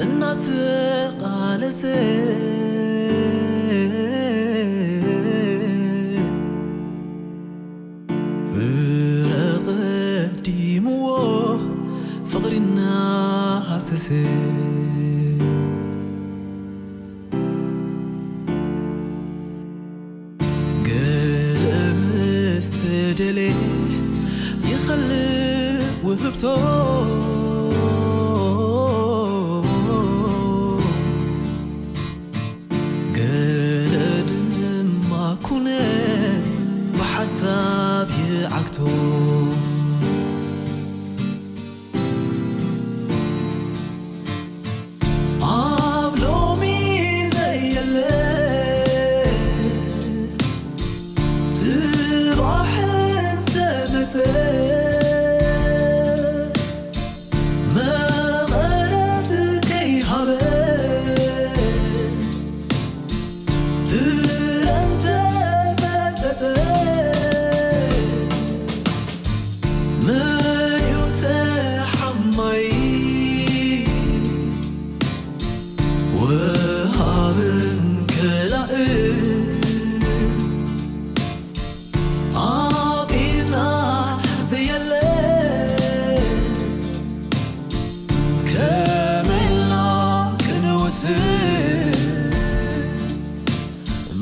እናተቓለሰ ፍረ ቀዲምዎ ፍቕሪ እናሃሰሰ ገለ ምስ ተደልየ ይኸልእ ውህብቶ ገለ ድማ ኩነት ብሓሳብ ይዓግቶ ኣብ ሎሚ ዘየለ ጽባሕ እንተመጸ መቐረት ከይሃበ ፍረ እንተመጸጸ መን እዩ ተሓማይ ወሃብን ከላእን ኣብ ኢድና ዘየለ ከመይ ኢልና ክንውስን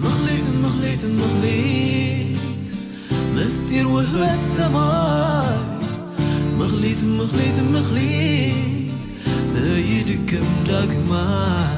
ምኽሊት ምኽሊት ምኽሊት ምስጢር ውህበት ሰማይ ምኽሊት ምኽሊት ምኽሊት ዘይድገም ዳግማይ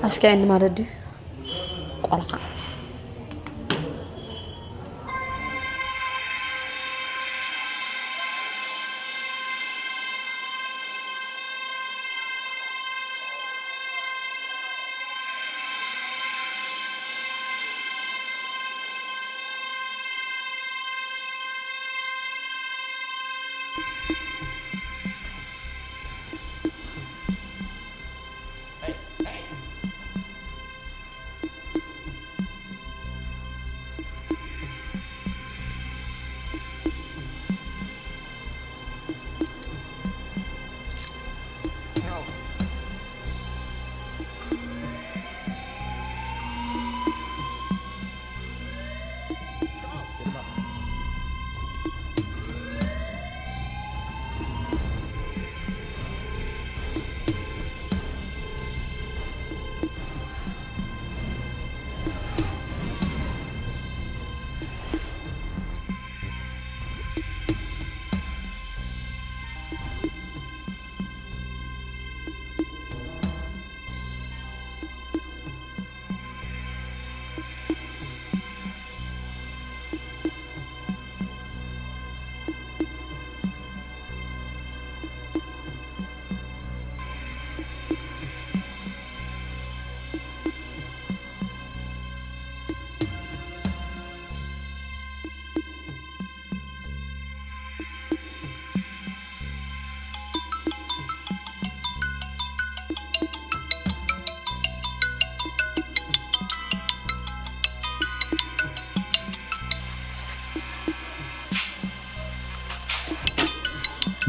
ኣሽካይ እንማረዲ ቆልዓ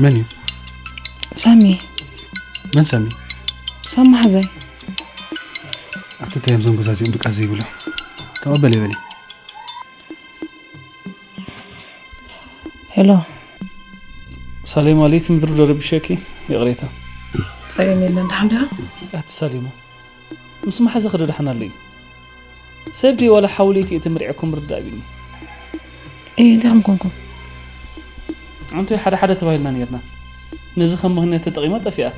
መን እዩ? ሳሚ። መን ሳሚ? ሳሚ ሓዛይ። ኣቲ እንታይ እዮም እዞም ገዛ እዚኦም ድቃስ ዘይብሉ? ተቐበል ይበሊ። ሄሎ። ሳሌማ፣ ለይቲ ምድሪ ዶ ረቢሸኪ? ይቕሬታ። ጸገም የለን፣ ደሓን ዲኻ? ኣቲ ሳሌማ፣ ምስ መሓዛኺ ዶ ደሓን ኣለዩ? ሰብ ድዩ ዋላ ሓው ለይቲ እየ ተመርዒኩም ርዳእ ቢኒ። እየ፣ እንታይ ከም ኮንኩም? ኣንቱ ሓደ ሓደ ተባሂልና ነርና። ነዚ ከም ምኽንያት ተጠቒማ ጠፊኣ።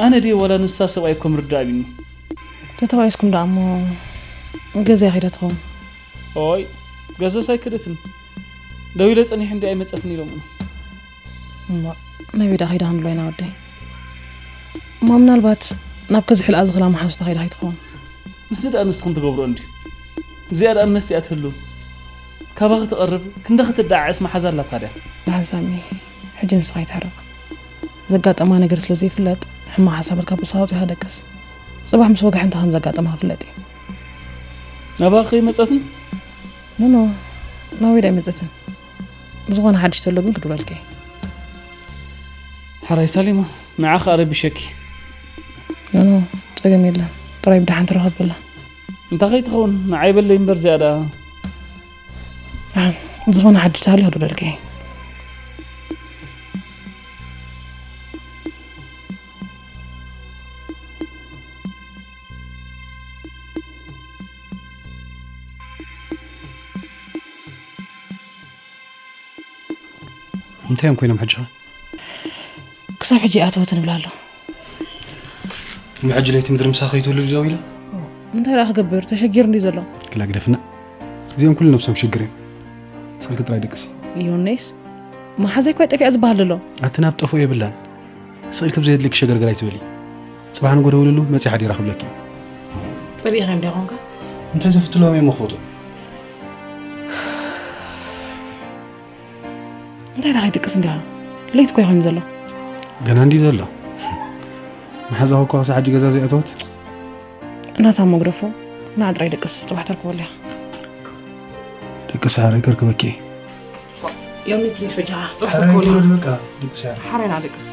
ኣነ ድየ ዋላ ንሳ ሰብኣይ ከም ርዳእ ቢኒ? ተተባኢስኩም ደኣ እሞ ገዛ ከይዳ ትኸውን? ኦይ፣ ገዛስ ኣይከደትን። ደው ኢለ ጸኒሐ እንዲ ኣይመጸትን ኢሎምኒ። እሞ ናበይ ደኣ ከይዳ ክንብሎ ኢና ወደይ? እሞ ምናልባት ናብ ከዝሕልኣ ዝኽላ መሓዙታ ከይዳ ከይትኸውን? ንሱ ደኣ ንስኽን ትገብሮ እንድዩ። እዚኣ ደኣ መሲኣ ትህሉ። ካባኺ ትቐርብ፣ ክንደኺ ትደዓዕስ መሓዛ ኣላታ ድያ? ደሓን ሳሚ፣ ሕጂ ንስኻ ኣይትሕረቕ። ዘጋጠማ ነገር ስለ ዘይፍለጥ፣ ሕማቕ ሓሳባት ካብ ርእስኻ ኣውጺኻ ደቅስ። ጽባሕ ምስ ወግሐ እንታይ ከም ዘጋጠማ ክፍለጥ እዩ። ናባኺ ከይመጸትን? ኖ፣ ኖ፣ ናበይ ደኣ ኣይመጸትን። ብዝኾነ ሓድሽ ተሎ ግን ክድውለልኪ እየ። ሓራይ ሳሊማ፣ ንዓኺ ኣረቢሸኪ። ኖ፣ ኖ፣ ጸገም የለን። ጥራይ ብደሓን ተራኸብ በላ። እንታይ ከይትኸውን፣ ንዓይ በለይ እምበር እዚኣ ደኣ። ደሓን፣ ዝኾነ ሓድሽ ተሃልዩ ክድውለልኪ እየ። እንታይ እዮም ኮይኖም ሕጂ ኸ? ክሳብ ሕጂ ኣይኣተወትን ይብላ ኣሎ። እሞ ሕጂ ለይቲ ምድሪ ምሳኺ ከይትህሉ ድዩ ደው ኢላ? እንታይ ደኣ ክገብር? ተሸጊሩ እንድዩ ዘሎ። ክላ ግደፍና። እዚኦም ኩሉ ነብሶም ሽግር እዮም። ስቕልኪ ጥራይ ደቅሲ። ዮኔስ፣ መሓዛይ እኮ ጠፊኣ ዝበሃል ዘሎ። ኣቲ ናብ ጠፍኦ የብላን። ስቕ ኢልኪ ብዘየድልየኪ ሸገርገር ኣይትበሊ። ጽባሕ ንጎ ደውልሉ፣ መጺኣ ሓዲራ ክብለኪ እዩ። ጸሊእኻዮም ዲኻ ኮንካ? እንታይ ዘፍትልዎም እዮም መኽፈቱ? እንታይ ደኣ ከይድቅስ እንዲኻ? ለይቲ እኮ ይኾን ዘሎ። ገና እንዲ ዘሎ። መሓዛኹ እኮ ክሳዕ ሕጂ ገዛ ዘይኣተወት። እናታ መግደፎ፣ ንዓ ጥራይ ደቅስ፣ ጽባሕ ተርክበሉ ኢኻ። ደቅስ ሓራይ ከርክበኪ እየ። ዮኒ፣ ፕሊስ፣ በጃኻ፣ ጽባሕ ሐራይ ተርክበሉ። ኪሎ በቃ፣ ደቅስ ሓራይ። ሓራይ ንዓ ደቅስ።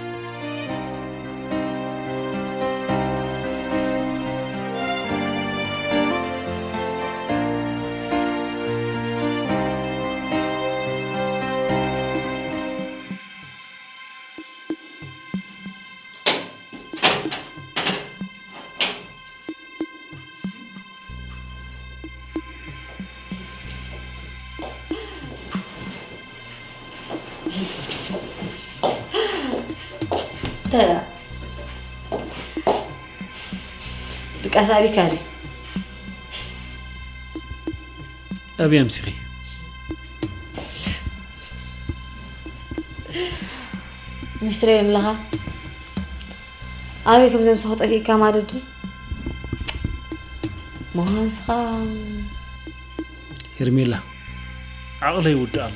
እንታይ ደኣ? ድቃስ ኣቢካ ድዩ? ኣበይ ኣምሲኺ? ምሽ ትርእየኒ ኣለኻ? ኣበይ ከም ዘምሰኹ ጠፊእካ ማለት ድዩ? ምዃንስኻ። ሄርሜላ፣ ዓቕለይ ይውድእ ኣሎ።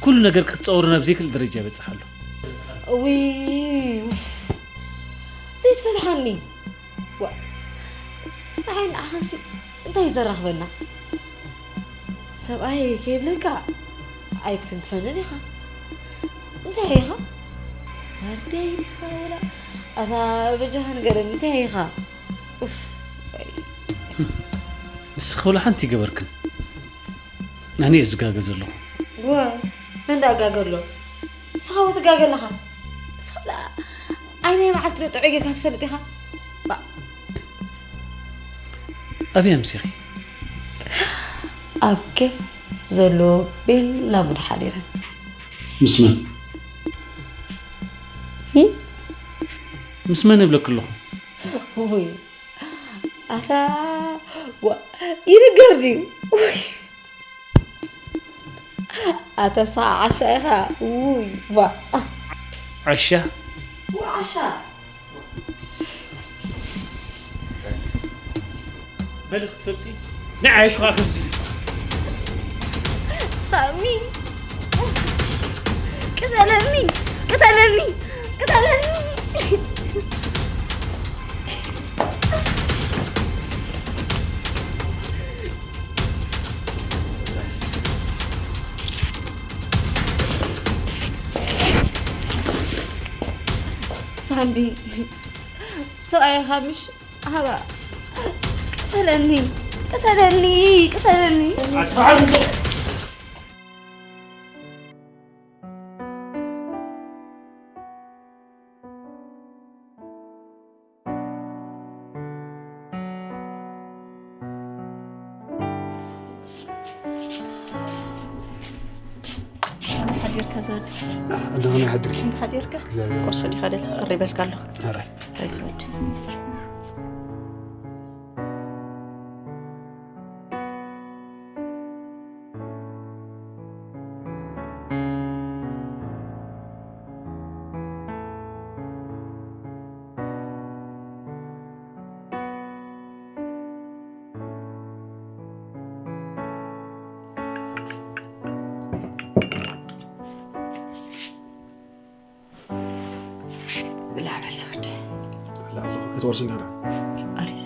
ኩሉ ነገር ክትጸውሮ ናብ ዘይክእል ደረጃ ይበጽሕ ኣሎ። እውይ፣ ኡፍ። ዘይትፈትሓኒ። ዋ፣ ንዓይ ንዓኻሲ እንታይ እዩ ዘራኽበና? ሰብኣይ ከይብለካ ኣይትንክፈንን ኢኻ። እንታይ ኢኻ? ዋርድያ ኢኻ ወላ? ኣታ በጃኻ ንገረኒ፣ እንታይ ኢኻ? ኡፍ። እስኺ ወላ ሓንቲ ይገበርክን። ኣነ እየ ዝጋገ ዘለኹ። ወ መን ዳኣ ጋገ ኣሎ? ንስኻ ው ትጋገ ኣለኻ። ንስኻ ደኣ ኣይ ናይ መዓልቲ ዶ ጥዑይ ጌርካ ትፈልጥ ኢኻ? ባ ኣበይ ኣምሲኺ? ኣብ ኬፍ ዘሎ ቤላ ሙድ ሓዲረ። ምስ መን? ምስ መን እብለክ ኣለኹ? ውይ ኣታ ዋ ይንገር ድዩ? ውይ ኣታ ሳ ዓሻ ኢኻ። ውይ ዋ ዓሻ ዋ ዓሻ በሊ ክትፈልጢ ንዓይ ሽኻ ከምዚ ሳሚ ቅተለኒ ቅተለኒ ቅተለኒ። ሳሚ ሰብኣይኻ ምሽ ኣባ ቅተለኒ ቅተለኒ ቅተለኒ። ሓዲርካ ዘወዲ እንደምን ሓድርኪ? ሓዲርካ እግዚኣብሔር ቁርሲ ዲኻ ደል ቀሪበልካ ኣለኹ። ኣረ ታይ ዘወዲ ብላዕ በል ዘወዲ ላሎ እትወርስ እንዲና ኣሪፍ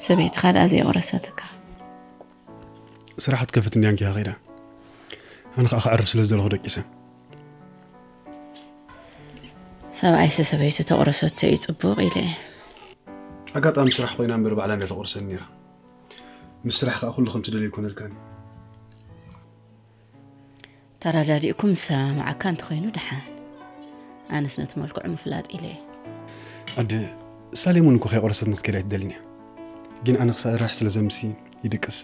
ሰበይትኻ ደኣ ዘይቆረሰትካ ስራሕ ትከፍት እንዲያ እንኪያ ኸይዳ ኣነ ከዓ ክዕርፍ ስለ ዝደለኹ ደቂሰ ሰብኣይሰ ሰበይቱ ተቆረሰቶ እዩ ጽቡቕ ኢለ እየ ኣጋጣሚ ስራሕ ኮይና እምበር ባዕላ እንዲያ ተቆርሰኒ ነይራ ምስ ስራሕ ከዓ ኩሉ ከም ትደልዮ ይኮነልካኒ ተረዳዲእኩም ዝሰማማዓካ እንተኾይኑ ደሓን ኣነስ ነቲ መልክዑ ምፍላጥ ኢለ እየ ኣደ ሳሌሙን እኮ ከይቆረሰት ንክትከይድ ኣይትደልን እያ ግን ኣነ ክሰርሕ ስለ ዘምሲ ይድቅስ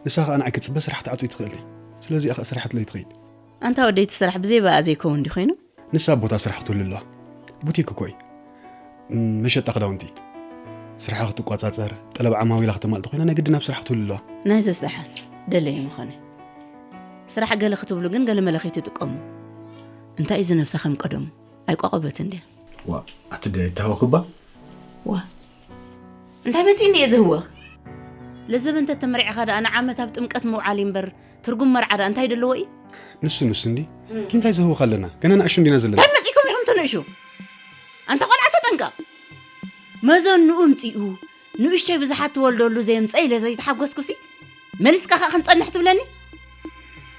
ንሳ ከዓ ንዓይ ክፅበ ስራሕ ትዓፅይ ትኽእል እየ ስለዚ ከዓ ስራሕ ትለይ ትኽእል ኣንታ ወደይቲ ስራሕ ብዘይ በኣ ዘይከውን እንዲ ኮይኑ ንሳ ኣብ ቦታ ስራሕ ክትህሉ ኣለዋ ቡቲክ እኮ እዩ መሸጣ ክዳውንቲ ስራሓ ክትቋፃፀር ጠለብ ዓማዊላ ከተማልእ ተኮይና ናይ ግድን ኣብ ስራሕ ክትህሉ ኣለዋ ናይዘስ ደሓን ደለየ ምኾነ ስራሕ ገለ ክትብሉ ግን ገለ መለ ከይትጥቀሙ እንታይ እዩ ዝነብሳ ከም ቀደሙ ኣይቋቆበትን ድያ ዋ ኣቲ ደ ይታወክባ ዋ እንታይ መፂእኒ እየ ዝህወኽ ለዘብ እንተ ተመሪዕኻ ደኣ ንዓመት ኣብ ጥምቀት ምውዓል እምበር ትርጉም መርዓ ደኣ እንታይ ደለዎ እዩ ንሱ ንሱ እንዲ እንታይ ዘህወኽ ኣለና ገና ንኣሹ እንዲና ዘለና እንታይ መፂእኩም ኢኹም ትንእሹ ኣንታ ቆልዓ ተጠንቀቕ መዘንኡ ምፂኡ ንእሽተይ ብዙሓት ትወልደሉ ዘየምፀ ኢለ ዘይተሓጎስኩሲ መሊስካ ከዓ ክንፀንሕ ትብለኒ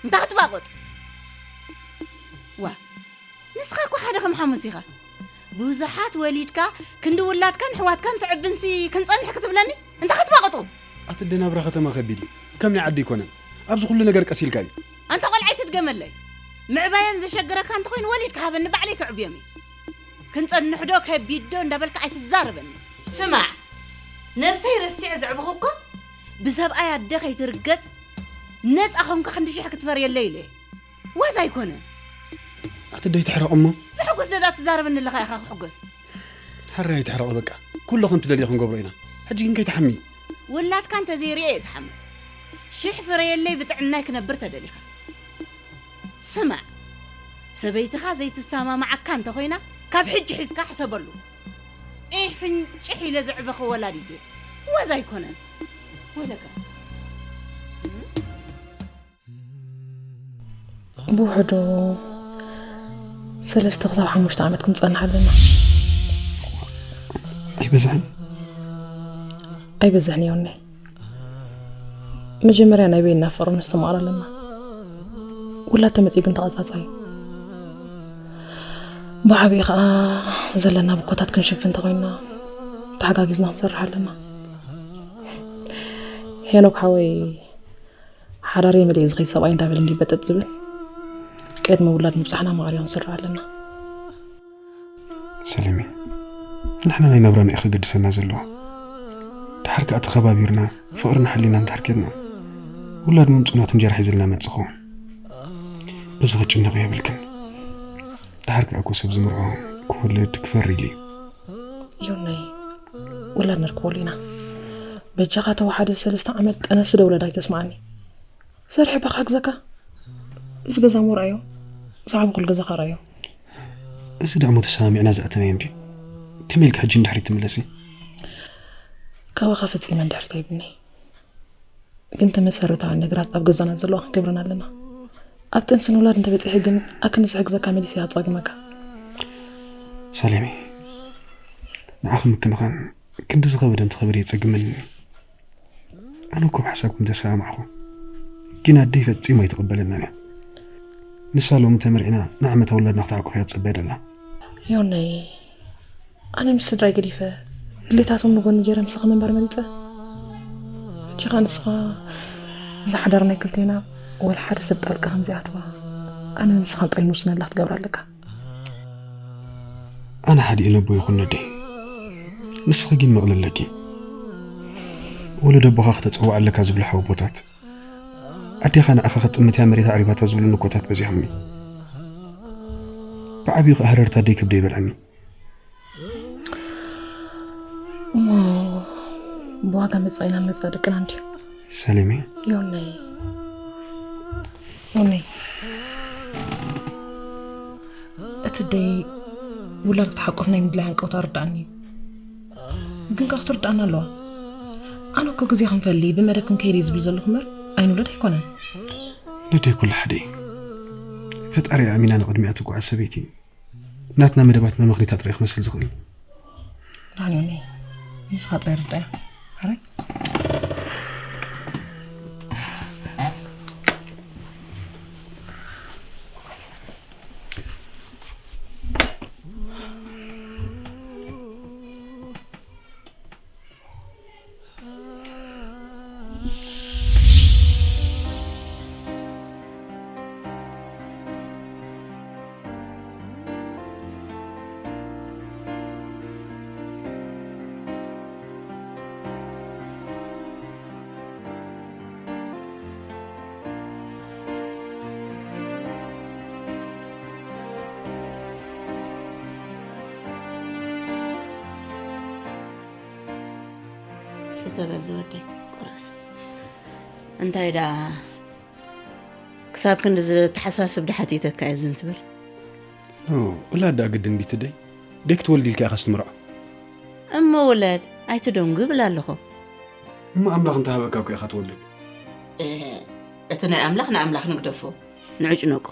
እንታይ ክትባቆጥ ዋ ንስኻ እኮ ሓደ ከም ሓሙስ ኢኻ ብዙሓት ወሊድካ ክንዲ ውላድካን ኣሕዋትካን ትዕብንሲ ክንፀንሕ ክትብለኒ እንታይ ክትባቆጡ ኣቲ ደናብራ ከተማ ከቢድ እዩ ከም ናይ ዓዲ ኣይኮነን ኣብዚ ኩሉ ነገር ቀሲልካ እዩ ኣንታ ቆልዓ ኣይትድገመለይ ምዕባዮም ዘሸግረካ እንተኮይኑ ወሊድካ ሃበኒ ባዕለይ ክዕብዮም እዩ ክንፀንሕ ዶ ከቢድ ዶ እንዳበልካ ኣይትዛረበኒ ስማዕ ነብሰይ ረሲዐ ዘዕብኹ እኮ ብሰብኣይ ኣደ ከይትርገፅ ነፃ ኮንካ ክንዲ ሽሕ ክትፈርየለይ ኢለ ዋዛ ኣይኮነን ኣቲ ደይ ትሕረቕ እሞ ዝሕጎስ ደዳ ትዛረበኒ ኣለኻ ኢኻ ክሕጎስ ሕራይ ትሕረቕ በቃ ኩሎ ከም ትደልዮ ክንገብሮ ኢና ሕጂ ግን ከይትሓሚ ውላድካ እንተዘይርእየ እየ ዝሓምም ሽሕ ፍረየለይ ብጥዕናይ ክነብር ተደሊኻ ስማዕ ሰበይትኻ ዘይትሰማማዓካ እንተኾይና ካብ ሕጂ ሒዝካ ሕሰበሉ ኢሕ ፍንጭሕ ኢለ ዘዕበኸ ወላዲት እየ ዋዛ ኣይኮነን ወለካ ብውሕዱ ሰለስተ ክሳብ ሓሙሽተ ዓመት ክንፀንሕ ኣለና ኣይበዝሕን? ኣይበዝሕን ዮኒ። መጀመርያ ናይ በይንና ፍቕሪ ነስተማቕር ኣለና። ውላድ ተመፅኡ ግን ተቐፃፃዩ። ብዓብኡ ከዓ ዘለና ብኮታት ክንሽፍን እንተኾይንና ተሓጋጊዝና ክንሰርሕ ኣለና። ሄኖክ ሓወይ ሓዳር የመልእ ዝኸይድ ሰብኣይ እንዳበለ እንዲበጠጥ ዝብል ቅድሚ ውላድ ምብፃሕና ማዕሪኡ ክንስርሕ ኣለና። ሰለሚ፣ ንሕና ናይ ናብራና እዩ ከገድሰና ዘለዎ። ድሓር ከኣ ተኸባቢርና ፍቕርና ሓሊና እንድሕር ኬድና ውላድ ምምፅኡ ናቱ እንጀራ ሒዝልና መፅእ ኸውን። በዚ ክጭነቕ የብልክን። ድሓር ከኣ እኮ ሰብ ዝምርዖ ክወልድ ክፈሪ ኢሉ እዩ። ዮናይ፣ ውላድ ነርክበሉ ኢና። በጃኻ ተወሓደ ሰለስተ ዓመት ጠነስ ዶ ውለድ ኣይተስምዓኒ። ሰሪሐ ባኻ ግዘካ ምስ ገዛ ሞ ርኣዮ። ዝዓበኹሉ ገዛኻ ርኣዮ። እዚ ደኣ እሞ ተሰማሚዕና ዝኣተናዮ እንድዩ። ከመይ ኢልካ ሕጂ ንድሕሪት ትምለሲ? ካባኻ ፈጺመ ንድሕሪት ኣይብልኒ። ግን እቲ መሰረታውያን ነገራት ኣብ ገዛና ዘለዋ ክንገብረን ኣለና። ኣብ ጥንስን ውላድ እንተበጺሐ ግን ኣክንዲ ዝሕግዘካ መሊሰ እየ ኣጻግመካ። ሳሌመይ፣ ንዓኺ ምክንኻን ክንዲ ዝኸበደ እንተኸበደ የጸግመኒ። ኣነ እኮ ብሓሳብኩም ተሰማማዕኹ፣ ግን ኣደይ ፈጺሙ ኣይትቕበለናን እያ። ንሳ ሎሚ ተመርዒና ንዓመታ ውላድና ክትዓቁፍ እያ ትጽበ ደላ። ዮነይ፣ ኣነ ምስ ስድራይ ገዲፈ ድሌታቶም ንጎኒ ገይረ ምሳኻ ምንባር መሪጸ። ሕጂ ኸኣ ንስኻ እዛ ሓዳር ናይ ክልቴና ወላ ሓደ ሰብ ጣልቃ ከም ዘይኣትዋ ኣነ ንስኻን ጥራይ ንውስነላ ክትገብር ኣለካ። ኣነ ሓዲኡ ነቦ ይኹን ነደይ፣ ንስኺ ግን መቕሊ ኣለኪ። ወለዶ ኣቦኻ ከተጸውዕ ኣለካ ዝብሉ ሓው ኣቦታት፣ ኣዴኻ ንዓኻ ክትጥምት እያ መሬት ኣዕሪባታ ዝብሉ ንኮታት በዚሖምኒ። ብዓብዩ ኸኣ ህረርታ ኣደይ ከብደይ ይበልዐኒ። እሞ ብዋጋ መጻኢና ንመጻ ደቅና እንድዩ። ሰሊመይ። ዮነይ፣ ዮነይ፣ እቲ ደይ ውላድ ክትሓቆፍ ናይ ምድላይ ሃንቀውታ ርዳኣኒ እዩ። ግን ከዓ ክትርዳኣና ኣለዋ። ኣነ እኮ ግዜ ክንፈሊ ብመደብ ክንከይድ እየ ዝብል ዘለኹ እምበር ኣይንውለድ ኣይኮነን። ነደይ ኩሉ ሓደ እዩ። ፈጣሪ ኣሚና ንቕድሚኣ ትጓዓዝ ሰበይቲ ናትና መደባት መመኽኒታ ጥራይ ክመስል ዝኽእል። ዳኒ፣ ንስኻ ጥራይ ርዳያ። ሕራይ። ስተበል ዝወደይ ቁረስ። እንታይ ደኣ ክሳብ ክንዲ ዝተሓሳስብ ድሓት ይተካ እዝን ትብል? ውላድ ደኣ ግድን እንዲትደይ ደክ ትወልድ ኢልካ ኢኻ ስትምርዖ። እሞ ውለድ ኣይትደንጉ ይብል ኣለኹ። እሞ ኣምላኽ እንተሃበካ እኮ ኢኻ ትወልድ። እቲ ናይ ኣምላኽ ንኣምላኽ ንግደፎ፣ ንዕጭነቆ።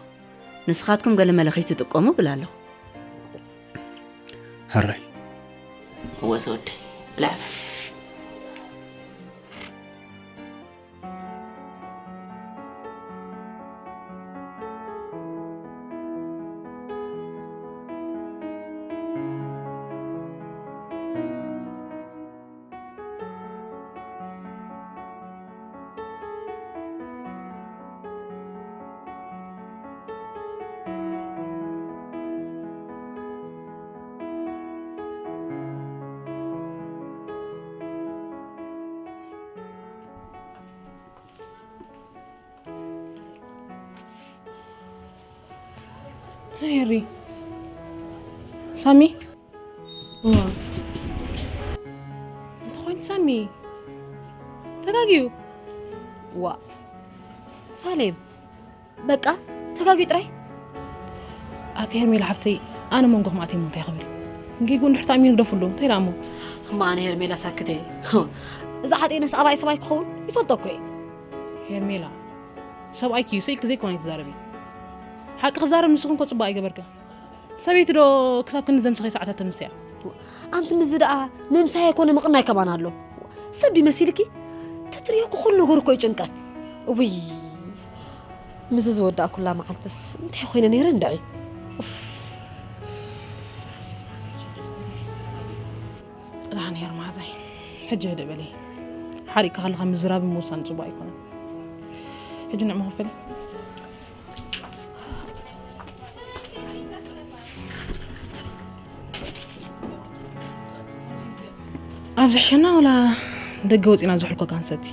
ንስኻትኩም ገለ መለ ከይትጥቀሙ ብል ኣለኹ። ሕራይ። እወ ዝወደይ፣ ብላዕ በል። ሄሪ፣ ሳሚ። ዋ፣ እንተኾይኑ ሳሚ ተጋግዩ። ዋ፣ ሳሌም፣ በቃ ተጋግዩ ጥራይ። ኣቲ ሄርሜላ ሓፍተይ፣ ኣነ መንጎኹም ኣትየ እሞ እንታይ ክብል? ጌግኡ እንድሕር ተኣሚኑ ግደፍሉ፣ እንታይ ደኣ እሞ? እማ ኣነ ሄርሜላ ሳክተይ። እዛ ሓጥኤ ነስ ኣባይ ሰብኣይ ክኸውን ይፈልጦ እኮ እየ። ሄርሜላ፣ ሰብኣይኪ እዩ፣ ስኢልኪ ዘይኮነ ኣይትዛረቢ። ሓቂ ክዛረብ ንስኺ እንኮ ጽቡቕ ኣይገበርክን። ሰበይቲ ዶ ክሳብ ክንዲ ዘምስኸይ ሰዓታት ተምስያ? ኣንቲ ምዚ ደኣ ምምሳይ ኣይኮነ ምቕናይ ከማን ኣሎ። ሰብ ድዩ መሲልኪ? ተትርእዮ እኮ ኩሉ ነገር እኮ እዩ ጭንቀት። እውይ፣ ምዚ ዝወዳእኩላ መዓልትስ እንታይ ኮይነ ነይረ እንድዒ? ኡፍ። ጽላን ሄርማዛይ፣ ሕጂ ህድእ በሊ። ሓሪቕካ ከለኻ ምዝራብን ምውሳን ጽቡቕ ኣይኮነን። ሕጂ ንዕሞ ክፈሊ። ኣብዚ ሕሸና ወላ ደገ ወፂና ዝሕል ኮካ ንሰቲ?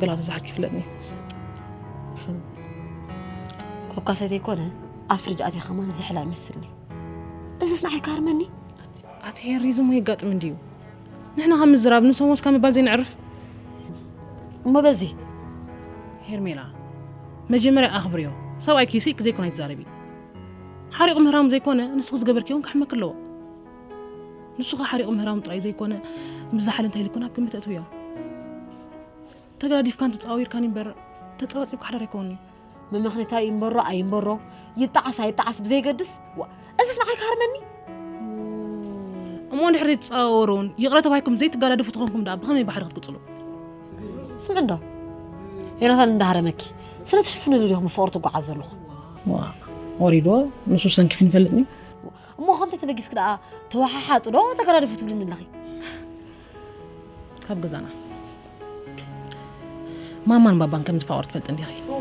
ገላ ተዛሓልኪ ይፍለጥኒ። ኮካ ሰተይ ኮነ ኣብ ፍርጅ ኣትየ ከማን ዝሕል ኣይመስልኒ። እዚስ ንዓይ ካርመኒ? ኣቲ ሄሪ፣ ዝሞ የጋጥም እንድዩ። ንሕና ካብ ምዝራብ ንሶም ወስካ ምባል ዘይነዕርፍ። እሞ በዚ ሄርሜላ፣ መጀመርያ ኣኽብርዮ። ሰብኣይኪ ስኢክ ዘይኮነ ኣይትዛረቢ። ሓሪቑ ምህራሙ ዘይኮነ፣ ንስኺ ዝገበርክዮ እውን ክሕመኪ ኣለዎ። ንሱ ኸ ሓሪቑ ምህራሙ ጥራይ ዘይኮነ፣ ምስ ዝሓለ እንታይ ኢልኩ ናብ ግምት እትውዮ? ተገዳዲፍካን ተጻዊርካን እምበር፣ ተጸባጺብካ ሓዳር ኣይከውን'ዩ። መመኽነይታ ይንበሮ ኣይንበሮ፣ ይጠዓስ ኣይጠዓስ ብዘይገድስ፣ ዋ፣ እዝስ ንዓይ ክሃርመኒ? እሞ እንድሕር ዘይትጸዋወሩን ይቕረ ተባሂልኩም ዘይትገዳደፉ ተኾንኩም ደኣ ብኸመይ ባሕሪ ክትቅጽሉ? ስምዒ እንዶ፣ ዮናታን እንዳሃረመኪ፣ ስለ ትሽፍንሉ ዲኹም ብፍቕሪ ትጓዓዙ ዘለኹም? ዋ፣ ወሪድዎ፣ ንሱ ሰንኪፉ ይፈልጥኒ። እሞ ከምቲ ተበጊስኪ ደኣ ተወሓሓጡ ዶ ተገዳደፉ ትብልኒ ኣለኺ? ካብ ገዛና። ማማን ባባን ከም ዝፋቐሩ ትፈልጢ እንዲኺ? እዎ።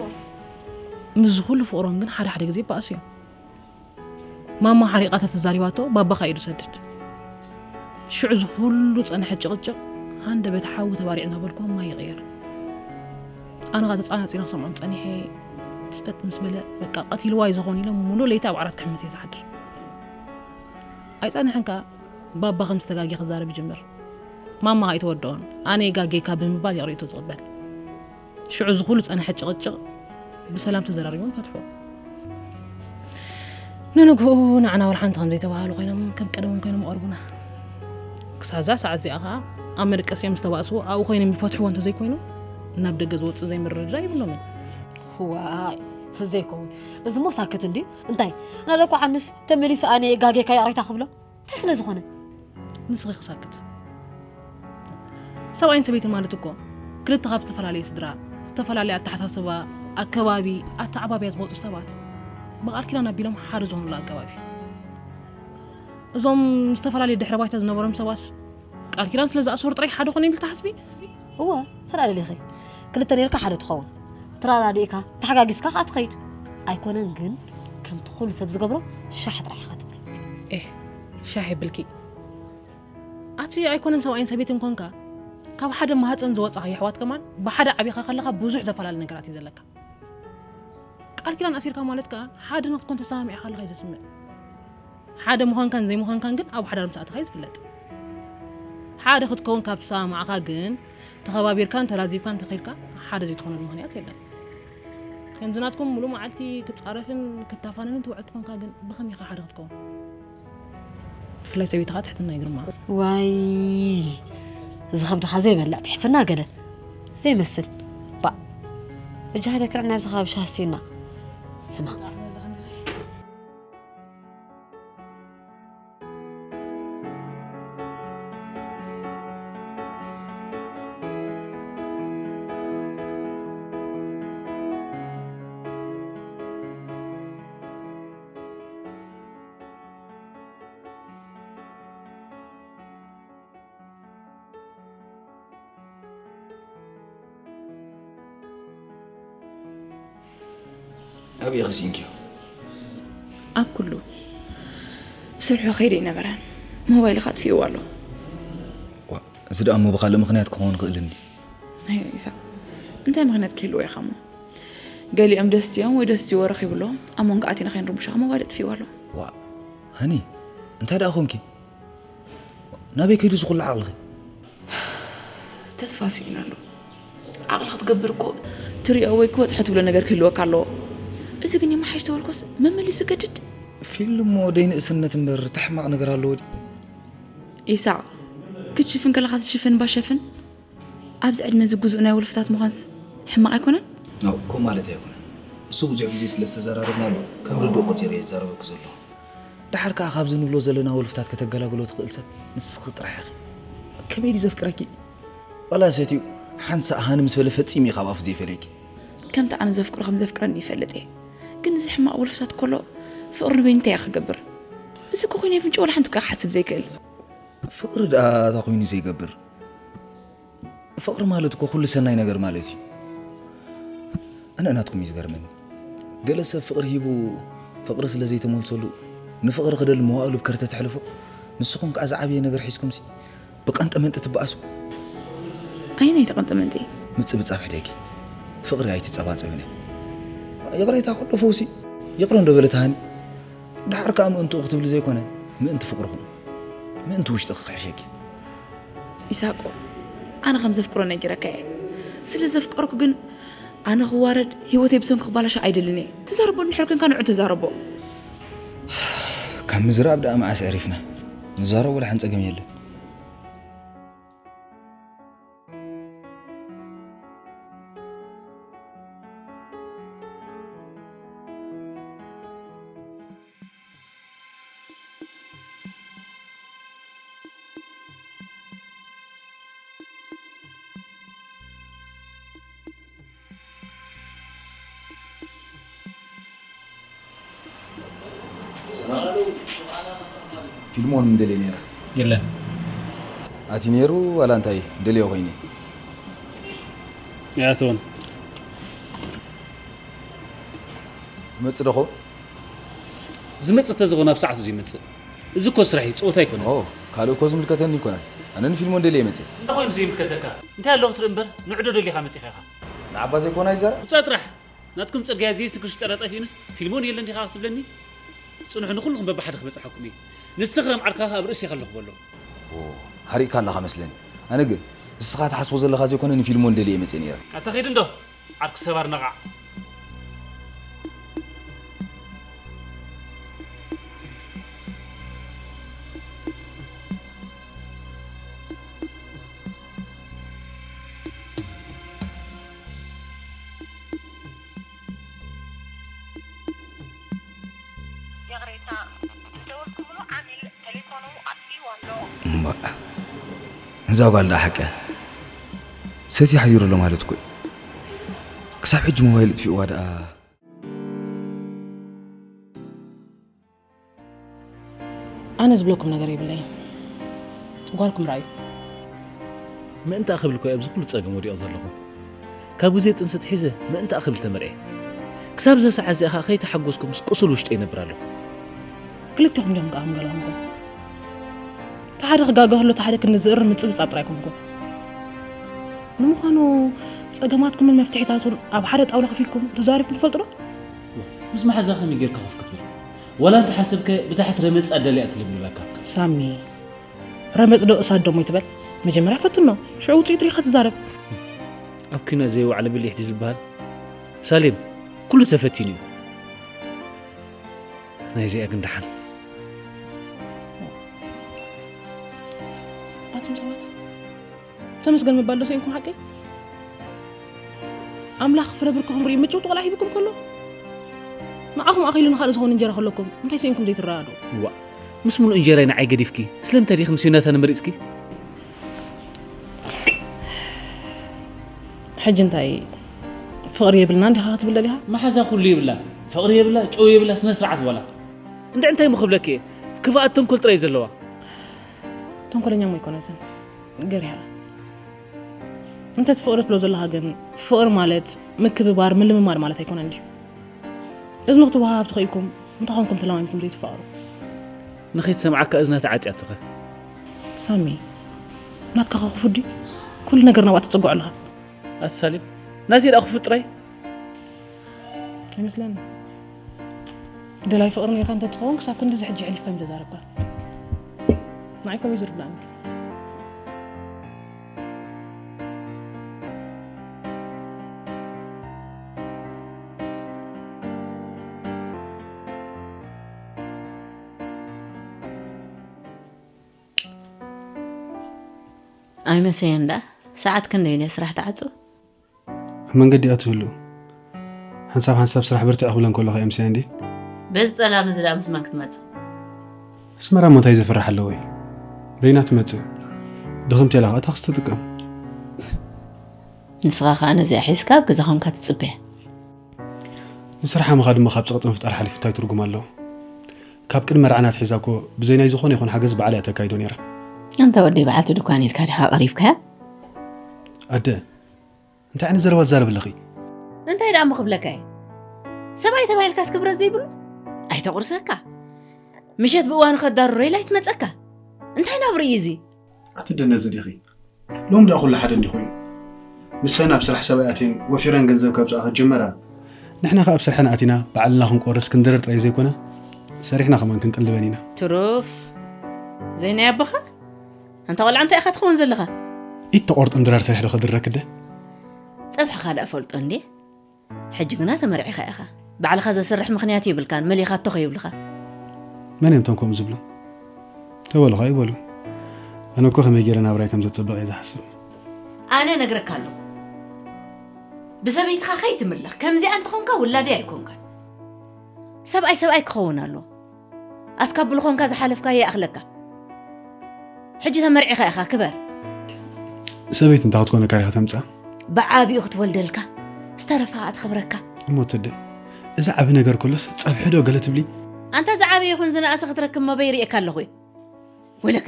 ምስዚ ኩሉ ፍቕሮም ግን ሓደ ሓደ ግዜ ይበኣሱ እዮም። ማማ ሓሪቓ ተተዛሪባቶ ባባ ከኣ ኢዱ ሰድድ። ሽዑ እዚ ኩሉ ጸንሐ ጭቕጭቕ ሃንደበት ሓዊ ተባሪዑ እናበልኩ ማይ ይቕየር። ኣነ ኸኣ ተጻናጺነ ክሰምዖም ጸኒሐ ጸጥ ምስ በለ በቃ ቀቲልዋ እዩ ዝኾን ኢለ ሙሉእ ለይቲ ኣብ ዓራት ክሕምስ እየ ዝሓድር። ኣይጸንሐን ከኣ ባባ ከም ዝተጋግየ ክዛረብ ይጅምር። ማማ ኣይተወድኦን፣ ኣነ እየ ጋግየ ካብ ብምባል ይቕሬቱ ዝቕበል። ሽዑ እዚ ኩሉ ጸንሐ ጭቕጭቕ ብሰላም ተዘራሪቦም ፈትሕዎ። ንንግሆ ንዓና ወላ ሓንቲ ከም ዘይተባሃሉ ኮይኖም ከም ቀደሞም ኮይኖም ይቐርቡና። ክሳብ እዛ ሰዓት እዚኣ ከኣ ኣብ መደቀሲኦም ዝተባእስዎ ኣብኡ ኮይኖም ይፈትሕዎ እንተዘይኮይኑ ናብ ደገ ዝወጽእ ዘይምርድዳእ የብሎምን። ዋይ፣ ዘይከውን። እዚ እሞ ሳክት እንድዩ። እንታይ፣ ናደኳ ዓንስ ተመሊሱ ኣነ እየ ጋግየ ካብ ይቕሬታ ክብሎ? እንታይ ስለ ዝኾነ? ንስኺ ክሳክት። ሰብኣይን ሰበይትን ማለት እኮ ክልተ ካብ ዝተፈላለየ ስድራ፣ ዝተፈላለየ ኣተሓሳስባ፣ ኣከባቢ፣ ኣተዓባብያ ዝመጹ ሰባት ብቓል ኪዳን ኣቢሎም ሓደ ዝኾኑሉ ኣገባብ እዩ። እዞም ዝተፈላለየ ድሕረ ባይታ ዝነበሮም ሰባትስ ቃል ኪዳን ስለ ዝኣሰሩ ጥራይ ሓደ ኮነ ኢልኪ ትሓስቢ? እወ፣ ተራዳዲእኺ። ክልተ ኔርካ ሓደ ትኸውን። ተራዳዲእካ፣ ተሓጋጊዝካ ከኣ ትኸይድ። ኣይኮነን ግን፣ ከምቲ ኩሉ ሰብ ዝገብሮ ሻሕ ጥራሕ ኢኻ ትብል። ኤህ፣ ሻሕ የብልኪ። ኣቲ ኣይኮነን ሰብኣይን ሰበይትን ኮንካ፣ ካብ ሓደ ማህፀን ዝወፃኻ የሕዋት ከማን ብሓደ ዓቢኻ ከለኻ ብዙሕ ዘፈላለ ነገራት እዩ ዘለካ። ቃል ኪዳን ኣሲርካ ማለት ከኣ ሓደ ንክትኮን ተሰማሚዕካ ኣለኻ እዩ ዘስምዕ። ሓደ ምዃንካን ዘይምዃንካን ግን ኣብ ሓዳር ምስ ኣተኻ እዩ ዝፍለጥ። ሓደ ክትከውን ካብ ተሰማማዕካ ግን ተኸባቢርካን ተላዚብካን እንተኸይድካ ሓደ ዘይትኾነሉ ምኽንያት የለን። ከምዚ ናትኩም ሙሉእ መዓልቲ ክትጻረፍን ክታፋነንን ትውዕል ትኾንካ ግን ብኸመይ ኢኻ ሓደ ክትከውን? ብፍላይ ሰበይትኻ ትሕትና ይግርማ። ዋይ፣ እዚ ከብድኻ ዘይበልዕ ትሕትና ገለ ዘይመስል። ባእ፣ እጃ ሃደ ክርዕ ናብዚ ከባቢ ሻስቲና ሕማም። ኣበይ ኢኺ ስኢንክዮ? ኣብ ኩሉ ስርሑ ከይደ ኣይነበረን። ሞባይልኻ ኣጥፊእዎ ኣሎ። ዋ፣ እዚ ደኣ እሞ ብኻልእ ምኽንያት ክኸውን ይኽእል እንዲ። ኣይ፣ ኢሳቕ፣ እንታይ ምኽንያት ክህልዎ ኢኻ እሞ? ገሊኦም ደስትዮም ወይ ደስትይዎ ረኺብሎም፣ ኣብ መንጎ ኣቲና ከይንርብሾ ሞባይል ኣጥፊእዎ ኣሎ። ዋ፣ ሃኒ፣ እንታይ ደኣ ኮንኪ? ናበይ ከይዱ እዚ ኩሉ ዓቕልኺ? ተስፋ ስኢኑ ኣሎ። ዓቕሊ ክትገብር እኮ ትሪኦ ወይ ክበጽሖ ትብሎ ነገር ክህልወካ ኣለዎ። እዚ ግን ይመሓሽ ተበልኮስ መመሊሱ ይገድድ። ፊልም እሞ ደይንእስነት እምበር እንታይ ሕማቕ ነገር ኣለዎ ድዩ? ኢሳቕ፣ ክትሽፍን ከለኻ ዝሽፍን ባሸፍን ኣብዚ ዕድመ እዚ ግዙእ ናይ ወልፍታት ምዃንስ ሕማቕ ኣይኮነን? ኖ፣ ከምኡ ማለት ኣይኮነን። እሱ ብዙሕ ግዜ ስለ ዝተዘራረብናሉ ከም ርዱእ ቆጺረ እየ ዝዛረበኪ ዘለኹ። ደሓር ከኣ ካብዚ ንብሎ ዘለና ወልፍታት ከተገላግሎ ትኽእል ሰብ ንስኺ ጥራሕ ኢኺ። ከመይ ድዩ ዘፍቅረኪ? ዋላ ሰትዩ ሓንሳእ ሃኒ ምስ በለ ፈጺሙ እዩ ካብ ኣፉ ዘይፈልየኪ። ከምቲ ኣነ ዘፍቅሮ ከም ዘፍቅረኒ ይፈልጥ እየ። ግን እዚ ሕማቕ ወልፍታት ከሎ ፍቕሪ ንበይኑ እንታይ እየ ክገብር? እዚ እኮ ኮይኑ የፍንጭ ወላ ሓንቲ እኮ ክሓስብ ዘይክእል። ፍቕሪ ደኣ እንታይ ኮይኑ ዘይገብር? ፍቕሪ ማለት እኮ ኩሉ ሰናይ ነገር ማለት እዩ። ኣነ ናትኩም እዩ ዝገርመኒ። ገለ ሰብ ፍቕሪ ሂቡ ፍቕሪ ስለ ዘይተመልሰሉ ንፍቕሪ ክደሊ መዋእሉ ብከርተ ተሕልፎ፣ ንስኹም ከኣ ዝዓበየ ነገር ሒዝኩምሲ ብቐንጠመንጢ ትበኣሱ። ኣየናይ ተቐንጠመንጢ? ምጽብጻብ ሕደጊ። ፍቕሪ ኣይትጸባጸብን እያ። ይቕሬታ ኩሉ ፈውሲ። ይቕረ እንዶ በለት ሃኒ። ደሓር ከኣ ምእንትኡ ክትብሊ ዘይኮነ፣ ምእንቲ ፍቕርኹም፣ ምእንቲ ውሽጥኺ ክሕሸኪ። ኢሳቆ፣ ኣነ ከም ዘፍቅሮ ነጊረካ እየ። ስለ ዘፍቀርኩ ግን ኣነ ክዋረድ፣ ህይወተይ ብሰንኩ ክባላሾ ኣይደልን እየ። ተዛረቦ እንድሕር ኮንካ ንዑ ተዛረቦ። ካብ ምዝራብ ደኣ መዓስ ዕሪፍና? ንዛረብ ወላ ሓን ጸገም የለን። ፊልሞን ምደልየ ነይረ። የለን። ኣቲ ነይሩ ዋላ እንታይ ደልዮ ኮይነ? ያቶን። መጽእ ዶ ኾ? ዝመጽእ ተዝኾን ኣብ ሰዓቱ ዘይመጽእ። እዚ እኮ ስራሕ እዩ፣ ጸወታ ኣይኮነን። ኦ፣ ካልእ እኮ ዝምልከተኒ ኣይኮነን። ኣነ ንፊልሞን ደልየ መጽእ። እንታይ ኮይኑ ዘይምልከተካ? እንታይ ኣለኹ ትርኢ እምበር፣ ንዑ ዶ ደሊኻ መጺኻ ኢኻ? ንዓባ ዘይኮና ይዛረብ? ውጻእ ጥራሕ። ናትኩም ጽርግያ ዘይስክር ሽጠራጣፊ ኢንስ ፊልሞን የለን ዲኻ ክትብለኒ? ጽንሑ ንኹልኹም በብሓደ ክበጽሓኩም እየ። ንስኽራም ዓርካኻ ኣብ ርእሲ ከለኹ በሎ። ኦ፣ ሓሪቕካ ኣለኻ መስለኒ። ኣነ ግን ንስኻ ትሓስቦ ዘለኻ ዘይኮነ ንፊልሞን ደልየ መጽእ ነይረ። ኣታ ኸይድ እንዶ ዓርኪ ሰባር ነቓዕ። ይቕሬታ፣ ዝደወልኩምሉ ዓሚል ቴሌፎኑ ኣጥፊእዎ ኣሎ። እምባእ፣ እዛ ጓል ደኣ ሓቂ እያ። ሰትዩ ሓዲሩ ኣሎ ማለት እኮ እዩ። ክሳብ ሕጂ ሞባይል እጥፊእዋ ደኣ። ኣነ ዝብለኩም ነገር የብለይን። ጓልኩም ረኣዩ። ምእንታኣ ክብል እኮ እየ ኣብዚ ኩሉ ጸገም ወዲቐ ዘለኹ። ካብ ግዜ ጥንሲ ኣትሒዘ ምእንታኣ ክብል ተመርዕየ። ክሳብ እዛ ሰዓት እዚኣ ኸኣ ከይተሓጎስኩ ምስ ቁሱል ውሽጠይ እነብር ኣለኹ። ክልቴኹም ድዮም ከኣ ከም ገለ ኮንኩም? እቲ ሓደ ክጋገ ከሎ እቲ ሓደ ክንዲ ዝእርም ምጽብጻብ ጥራይ ኮንኩም። ንምዃኑ ጸገማትኩምን መፍትሒታቱን ኣብ ሓደ ጣውላ ኮፍ ኢልኩም ተዛሪብኩም ትፈልጡ ዶ? ምስ መሓዛ ከመይ ጌርካ ኮፍ ክትብል? ዋላ እንተሓሰብካዮ ብታሕቲ ረመጽ ኣዳልያ ትልብልበካ። ሳሚ፣ ረመጽ ዶ እሳት ዶ እሞ ይትበል? መጀመርያ ፈትኖ፣ ሽዑ ውጽኢቱ ርኢኻ ትዛረብ። ኣብ ኲናት ዘይወዓለ ብሊሕ ድዩ ዝበሃል? ሳሌም፣ ኩሉ ተፈቲኑ እዩ። ናይዚኣ ግን ደሓን። ኣቱም ሰባት፣ ተመስገን ምባል ዶ ስኢንኩም ሓቀይ? ኣምላኽ ፍረ ብርክኹም ርኢ ምጭውጥ ቆልዓ ሂብኩም ከሎ፣ ንዓኹም ኣኺሉ ንኻልእ ዝኾነ እንጀራ ከለኩም እንታይ ስኢንኩም ዘይትረዳድኡ? እዋእ፣ ምስ ምሉእ እንጀራይ ንዓይ ገዲፍኪ፣ ስለምንታይ ዲኺ ምስ ዮናታን መሪጽኪ? ሕጂ እንታይ ፍቕሪ የብልናን ዲኻ ክትብል ደሊኻ? መሓዛ ኩሉ የብላ፣ ፍቕሪ የብላ፣ ጨው የብላ፣ ስነ ስርዓት ዋላ። እንድዒ እንታይ እሞ ክብለኪ እየ? ክፍኣት ተንኮል ጥራይ እዩ ዘለዋ። ተንኮለኛ እሞ ኣይኮነትን፣ ገሪሃ። እንተ እቲ ፍቕሪ ትብሎ ዘለኻ ግን፣ ፍቕሪ ማለት ምክብባር፣ ምልምማድ ማለት ኣይኮነን ድዩ? እዝኒ ክትወሃሃብ ተኸኢልኩም፣ እንታይ ኾንኩም ተለማሚድኩም ዘይትፋቐሩ? ንኸይትሰምዓካ እዝና ተዓጽያቶኸ? ሳሚ፣ ናትካ ኸ ክፉት ድዩ? ኩሉ ነገር ናብኣ ትጽግዖ ኣለኻ። ኣቲ ሳሌም፣ ናተይ ደኣ ክፉት ጥራይ? ኣይመስለኒ። ደላይ ፍቕሪ ኔርካ እንተትኸውን ክሳብ ክንድዚ ሕጂ ኣሕሊፍካ ኣይምተዛረብካን። ንዓይ ከምኡ እዩ ዝርዳእኒ። ኣይመሰየን ደኣ፣ ሰዓት ክንደይ ድያ ስራሕ ትዓጹ? ኣብ መንገዲ እያ ትህሉ። ሓንሳብ ሓንሳብ ስራሕ በርቲዕ ክብለን ከሎ ከኣ የምስያ እንዲ። በዚ ጸላም እዚ ደኣ ምስ መን ክትመጽእ? ኣስመራ እሞ እንታይ ዘፍርሕ ኣለዎ እዩ? በይና ትመጽእ። ድኽምቲ ኢላ ኸኣ ታክሲ ትጥቀም። ንስኻ ኸኣ ነዚኣ ሒዝካ ኣብ ገዛ ኾንካ ትጽበያ። ንስርሓ ምኻድ እሞ ካብ ጸቕጢ ምፍጣር ሓሊፉ እንታይ ትርጉም ኣለዎ? ካብ ቅድሚ መርዓና ኣትሒዛ እኮ ብዘይ ናይ ዝኾነ ይኹን ሓገዝ ባዕላ እያ ተካይዶ ነይራ። ኣንታ ወደይ በዓልቲ ድኳን ኢልካ ዲኻ ኣቕሪብካያ? ኣደ፣ እንታይ ዓይነት ዘረባ ትዛረቢ ኣለኺ? እንታይ ደኣ እሞ ክብለካ እየ? ሰብኣይ ተባሂልካስ ክብረት ዘይብሉ? ኣይተቑርሰካ። ምሸት ብእዋኑ ከዳርሮ ኢላ ኣይትመጸካ። እንታይ ናብሪ እዩ እዚ? ኣትደነዚ ዲኺ? ሎም ደኣ ኩሉ ሓደ እንዲ ኮይኑ። ንሰን ኣብ ስራሕ ሰብኣይ ኣትየን ወፊረን ገንዘብ ከብጽኣ ክጅመራ። ንሕና ከ ኣብ ስርሕና ኣቲና ባዕልና ክንቆርስ ክንድርር ጥራይ ዘይኮነ፣ ሰሪሕና ከማን ክንቅልበን ኢና። ትሩፍ። ዘይናይ ኣቦኻ? ኣንታ ቆልዓ እንታይ ኢኻ ትኸውን ዘለኻ? ኢድ ተቆርጥም ድራር ሰሪሕ ዶ ከድረክ ደ? ጸብሕኻ ደኣ ፈልጦ እንዴ? ሕጂ ግና ተመርዒኻ ኢኻ። ባዕልኻ ዘስርሕ ምኽንያት የብልካን፣ መሊኻቶ ከይብልኻ። መን እዮም እቶም ከምኡ ዝብሉ? ተበሉኻ ይበሉ። ኣነ እኮ ከመይ ገይረ ናብራይ ከም ዘጸብቕ እየ ዝሓስብ። ኣነ ነግረካ ኣለኹ። ብሰበይትኻ ከይትምለኽ። ከምዚኣ እንተኾንካ ውላደይ ኣይኮንካን። ሰብኣይ ሰብኣይ ክኸውን ኣለዎ። ኣስካብ ብልኾንካ ዝሓለፍካዮ ይኣኽለካ። ሕጂ ተመርዒኻ ኢኻ፣ ክበር። ሰበይቲ እንታ ክትኮነካ ዲኻ ተምጽኣ? ብዓቢኡ ክትወልደልካ፣ ዝተረፋ ከኣ ትኽብረካ። እሞ ትደ፣ እዚ ዓቢ ነገር ከሎስ ጸብሒ ዶ ገለ ትብሊ? ኣንታ ዝዓበየ ይኹን ዝነኣሰ ክትረክብ መበይ ርእየካ ኣለኹ እዩ። ወይለከ።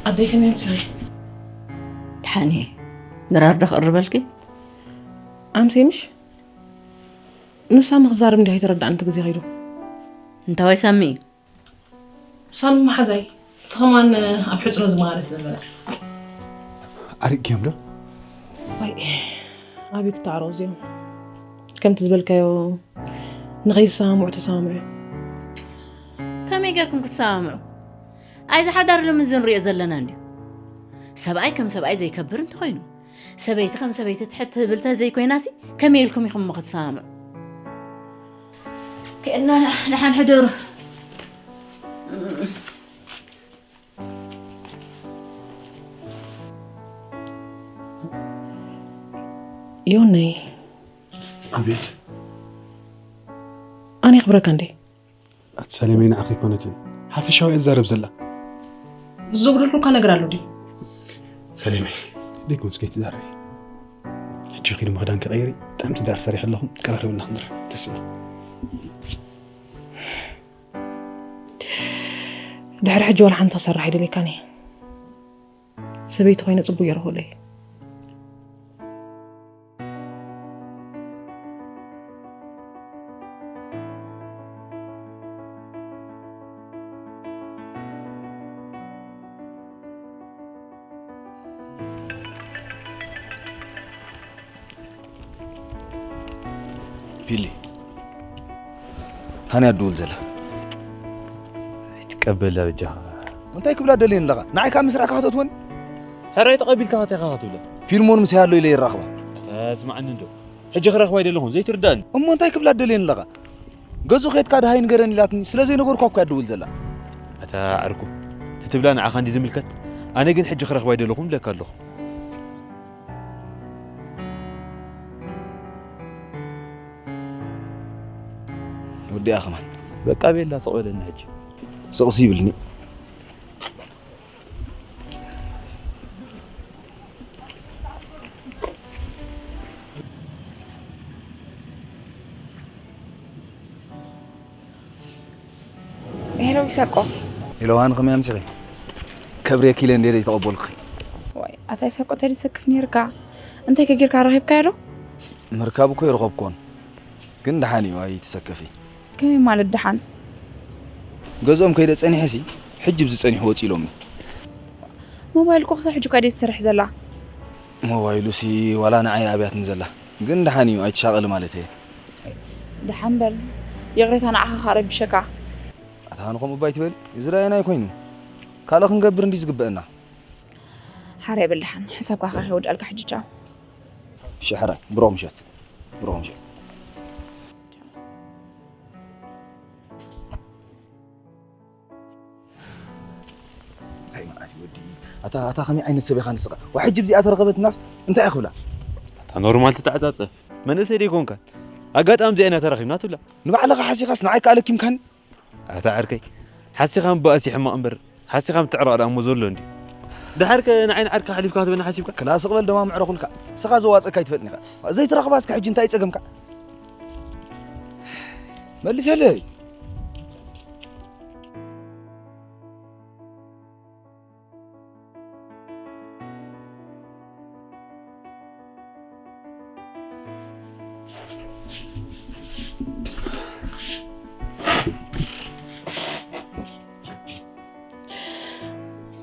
ኣደይ ከመይ ኣምሲኺ? ደሓን እየ። ድራር ዶ ክቕርበልኪ? ኣምሲ ምሽ? ንሳ ምኽዛርብ እንዲያ ኣይተረድኣን እቲ ግዜ ኸይዱ። እንታዋይ ሳሚ እዩ? ሳሚ መሓዛይ፣ እቲ ኸማን ኣብ ሕጽሮ ዝመላለስ ዘለና። ዓሪቕክዮም ዶ? ዋይ፣ ኣበይ ክተዓረቑ እዚኦም? ከምቲ ዝበልካዮ ንኸይሰማምዑ ተሰማምዑ። ከመይ ጌርኩም ክትሰማምዑ? ኣይ ዝሓዳር ሎሚ እዚ ንሪኦ ዘለና እንድዩ። ሰብኣይ ከም ሰብኣይ ዘይከብር እንተኾይኑ፣ ሰበይቲ ከም ሰበይቲ ትሕት ትብል ተዘይኮይናሲ፣ ከመይ ኢልኩም ኢኹም እሞ ክትሰማምዑ? ከእና ደሓን ሕደሩ። ዮነይ። ኣቤት። ኣነ ክብረካ እንዴ? ኣቲ ሰለሜ ንዓኺ ኣይኮነትን። ሓፈሻዊ እያ ትዛረብ ዘላ። ዝጎደልኩካ ነገር ኣሎ ድዩ? ሰለሜ፣ ደይኮንስ ከይትዛረቢ። ሕጂ ኺዲ ምኽዳን ክቐይሪ፣ ብጣዕሚ ትዳር ሰሪሐ ኣለኹ። ቀራርብና ክንድረር። ደስ ይብል። ድሕሪ ሕጂ ዋላ ሓንቲ ክሰርሕ ኣይደልየካን እየ። ሰበይቲ ኮይነ ጽቡቅ ገይረ ክውለይ። ፊሊ፣ ሃንያ ትድውል ዘላ። ኣይትቀበላ በጃኻ። እንታይ ክብላ ደልየን ኣለኻ? ንዓይ ካብ ምስራዕካ ከተእትወኒ? ሕራይ ተቐቢልካ ከቴኻ ክትብላ። ፊልሞን ምሳይ ኣሎ ኢለ ይራኽባ። ኣታ ስማዕኒ እንዶ። ሕጂ ክረኽባ ኣይደለኹን፣ ዘይትርዳእኒ። እሞ እንታይ ክብላ ደልየን ኣለኻ? ገዝኡ ኬድካ ደሃይ ንገረን ኢላትኒ፣ ስለ ዘይነገርኳ እኮ እያ ትድውል ዘላ። ኣታ ዓርኩ፣ ትትብላ ንዓኻ እንዲ ዝምልከት፣ ኣነ ግን ሕጂ ክረኽባ ኣይደለኹን እብለካ ኣለኹ። ወዲኣ ከማን። በቃ ቤላ፣ ስቕ በለኒ ሕጂ። ስቕሲ ይብልኒ። ሄሎ ይሳቆ። ሄሎ፣ ሃን ከመይ ኣምሲኺ? ከብርየኪ ኢለ እንድየ ዘይተቐበልኩኺ። ዋይ፣ ኣታ ይሳቆ፣ እንታይ ድሰክፍ ነይርካ? እንታይ ከ ጌርካ ረኺብካዮ ዶ? ምርካብ እኮ ይረኸብኩዎን። ግን ደሓን እዩ፣ ኣይትሰከፊ። ከመይ ማለት ደሓን? ገዝኦም ከይደ ጸኒሐሲ፣ ሕጂ ብዚ ጸኒሑ ወጺ ኢሎምኒ። ሞባይል እኮ ክሳብ ሕጂ እኳ ድየ ትሰርሕ ዘላ። ሞባይሉሲ ዋላ ንዓይ ኣብያትኒ ዘላ። ግን ደሓን እዩ፣ ኣይትሻቐሊ ማለት እየ። ደሓን በል። ይቕሬታ ንዓኻ ከኣ ረቢሸካ። ኣታ ሃን ከምኡ እባ ኣይትበሊ። እዚ ደኣ ኣየናይ ኮይኑ? ካልእ ክንገብር እንድዩ ዝግበአና። ሓራይ በል ደሓን። ሕሳብካ ከኣ ከይወድኣልካ ሕጂ ቻው። እሺ ሕራይ፣ ብሩኽ ምሸት። ብሩኽ ምሸት። እንታይ መዓት እዩ ወዲ? እታ እታ ከመይ ዓይነት ሰብ ኢኻ ንስኻ? ዋ ሕጂ ብዚኣ ተረኸበትናስ እንታይ ክብላ? እታ ኖርማል ትተዓጻጸፍ መንእሰይ ደይኮንካን ኣጋጣሚ እዚኣ ኢና ተራኺብና ትብላ። ንባዕልኻ ሓሲኻስ ንዓይ ከኣ ለኪምካኒ። ኣታ ዓርከይ ሓሲኻ ምባእስ ይሕማቕ እምበር ሓሲኻ ምትዕራቕ ደኣ እሞ ዘሎ እንዲ። ደሓርከ ንዓይ ንዓድካ ሓሊፍካ ክትበና ሓሲብካ? ክላ ስቕ በል ደማ ምዕረኹልካ። ንስኻ ዘዋጸካ ኣይትፈልጥን ኢኻ። ዘይትረኽባ እስከ ሕጂ እንታይ ጸገምካ? መልሰለይ።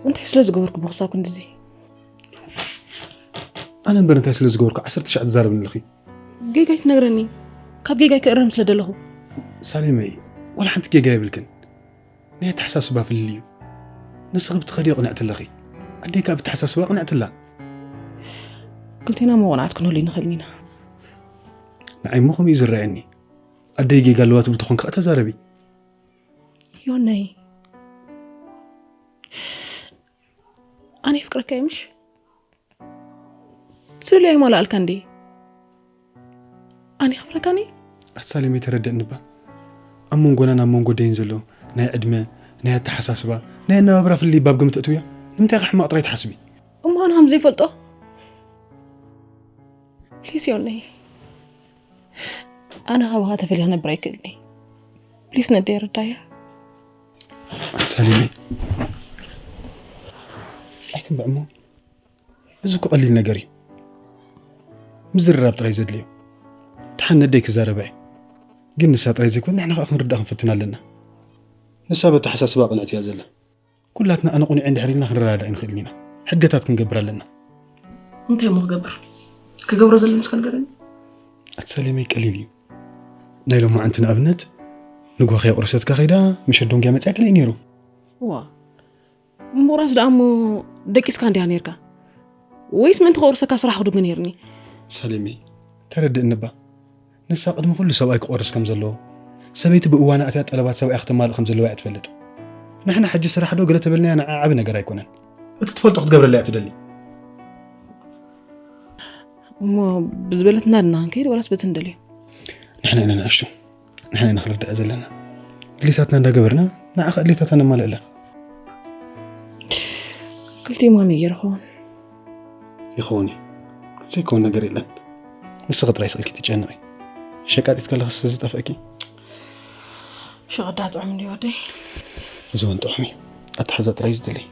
እንታይ ስለ ዝገበርኩ ብክሳብ ክንድዚ? ኣነ እምበር እንታይ ስለ ዝገበርኩ ዓሰርተ ሻዕ ትዛረብኒ ኣለኺ? ጌጋይ ትነግረኒ? ካብ ጌጋይ ክእረም ስለ ደለኹ። ሳሌመይ፣ ዋላ ሓንቲ ጌጋ የብልክን። ናይ ኣተሓሳስባ ፍልልይ እዩ። ንስኺ ብትኸድዮ ቅንዕቲ ኣለኺ። ኣደይ ከኣ ብተሓሳስባ ቅንዕቲ ኣላ። ክልቴና እሞ ቅንዓት ክንህሉ ንኽእል ኢና። ንዓይ እሞ ከምኡ እዩ ዝረኣየኒ። ኣደይ ጌጋ ኣለዋ ትብል ተኾንኪ ከኣ ተዛረቢ። ዮናይ፣ ኣነ የፍቅረካ እየ ምሽ? ስእሉ ኣይማልኣልካ እንዴ? ኣነ የኽብረካኒ? ኣሳሊመይ ተረድእኒ እባ። ኣብ መንጎናን ኣብ መንጎ ደይን ዘሎ ናይ ዕድመ፣ ናይ ኣተሓሳስባ፣ ናይ ኣነባብራ ፍልልይ ባብ ግምት እትውያ? ንምንታይ ኢኻ ሕማቕ ጥራይ ትሓስቢ? እሞ ኣነ ከም ዘይፈልጦ? ፕሊስ ዮነይ። ኣነ ካባኻ ተፈልየ ክነብር ኣይክእልን እየ። ፕሊስ ነደይ ርዳያ። ኣቲ ሳሊመይ። ኣይትንብዕ እሞ። እዚ እኮ ቀሊል ነገር እዩ። ምዝርራብ ጥራይ ዘድልዮ። ደሓን ነደይ ክዛረባ እየ። ግን ንሳ ጥራይ ዘይኮነ ንሕና ከኣ ክንርዳእ ክንፍትን ኣለና። ንሳ በተሓሳስባ ቅንዕቲ እያ ዘላ። ኩላትና ኣነ ቁኑዕ እንድሕር ኢልና ክንረዳዳእ ኣይንኽእልን ኢና። ሕገታት ክንገብር ኣለና። እንታይ እሞ ክገብር? ክገብሮ ዘለኒ እስከ ንገረኒ። ኣቲ ሰሌመይ ቀሊል እዩ። ናይ ሎማዓንቲ ንኣብነት ንግሆ ከየቑረሰትካ ከይዳ ምሸት ዶንግያ መጺኣ ገለ እዩ ነይሩ። ዋ፣ ምቑራስ ደኣ እሞ ደቂስካ እንዲያ ነይርካ? ወይስ ምእንቲ ከቑርሰካ ስራሕ ክድጉ ነይርኒ? ሰሌመይ፣ ተረድእኒ እባ። ንሳ ቅድሚ ኩሉ ሰብኣይ ክቖርስ ከም ዘለዎ፣ ሰበይቲ ብእዋና ኣትያ ጠለባት ሰብኣያ ክተማልእ ከም ዘለዋ እያ ትፈልጥ። ንሕና ሕጂ ስራሕ ዶ ገለ ተበልናያ ንዓ ዓቢ ነገር ኣይኮነን። እቲ ትፈልጦ ክትገብረላ እያ ትደሊ። እሞ ብዝበለትና ድና ክንከይድ ዋላስ በቲ ንደልዮ? ንሕና ኢና ንኣሽቱ። ንሕና ኢና ክንርድኣ ዘለና። ድሌታትና እንዳገበርና ንዓ ከኣ ድሌታታ ነማልእላ። ክልቲኦም ከመይ ገይሩ ይኸውን? ይኸውን እዩ። ዘይከውን ነገር የለን። ንስኺ ጥራይ ስቕ ኢልኪ ትጨነቒ። ሸቃጢት ከለኽስ ዝጠፍአኪ? ሸቐዳ ጥዑም እንድዩ ወደይ። እዚ እውን ጥዑም እዩ። ኣተሓዛ ጥራይ እዩ ዝደለይ።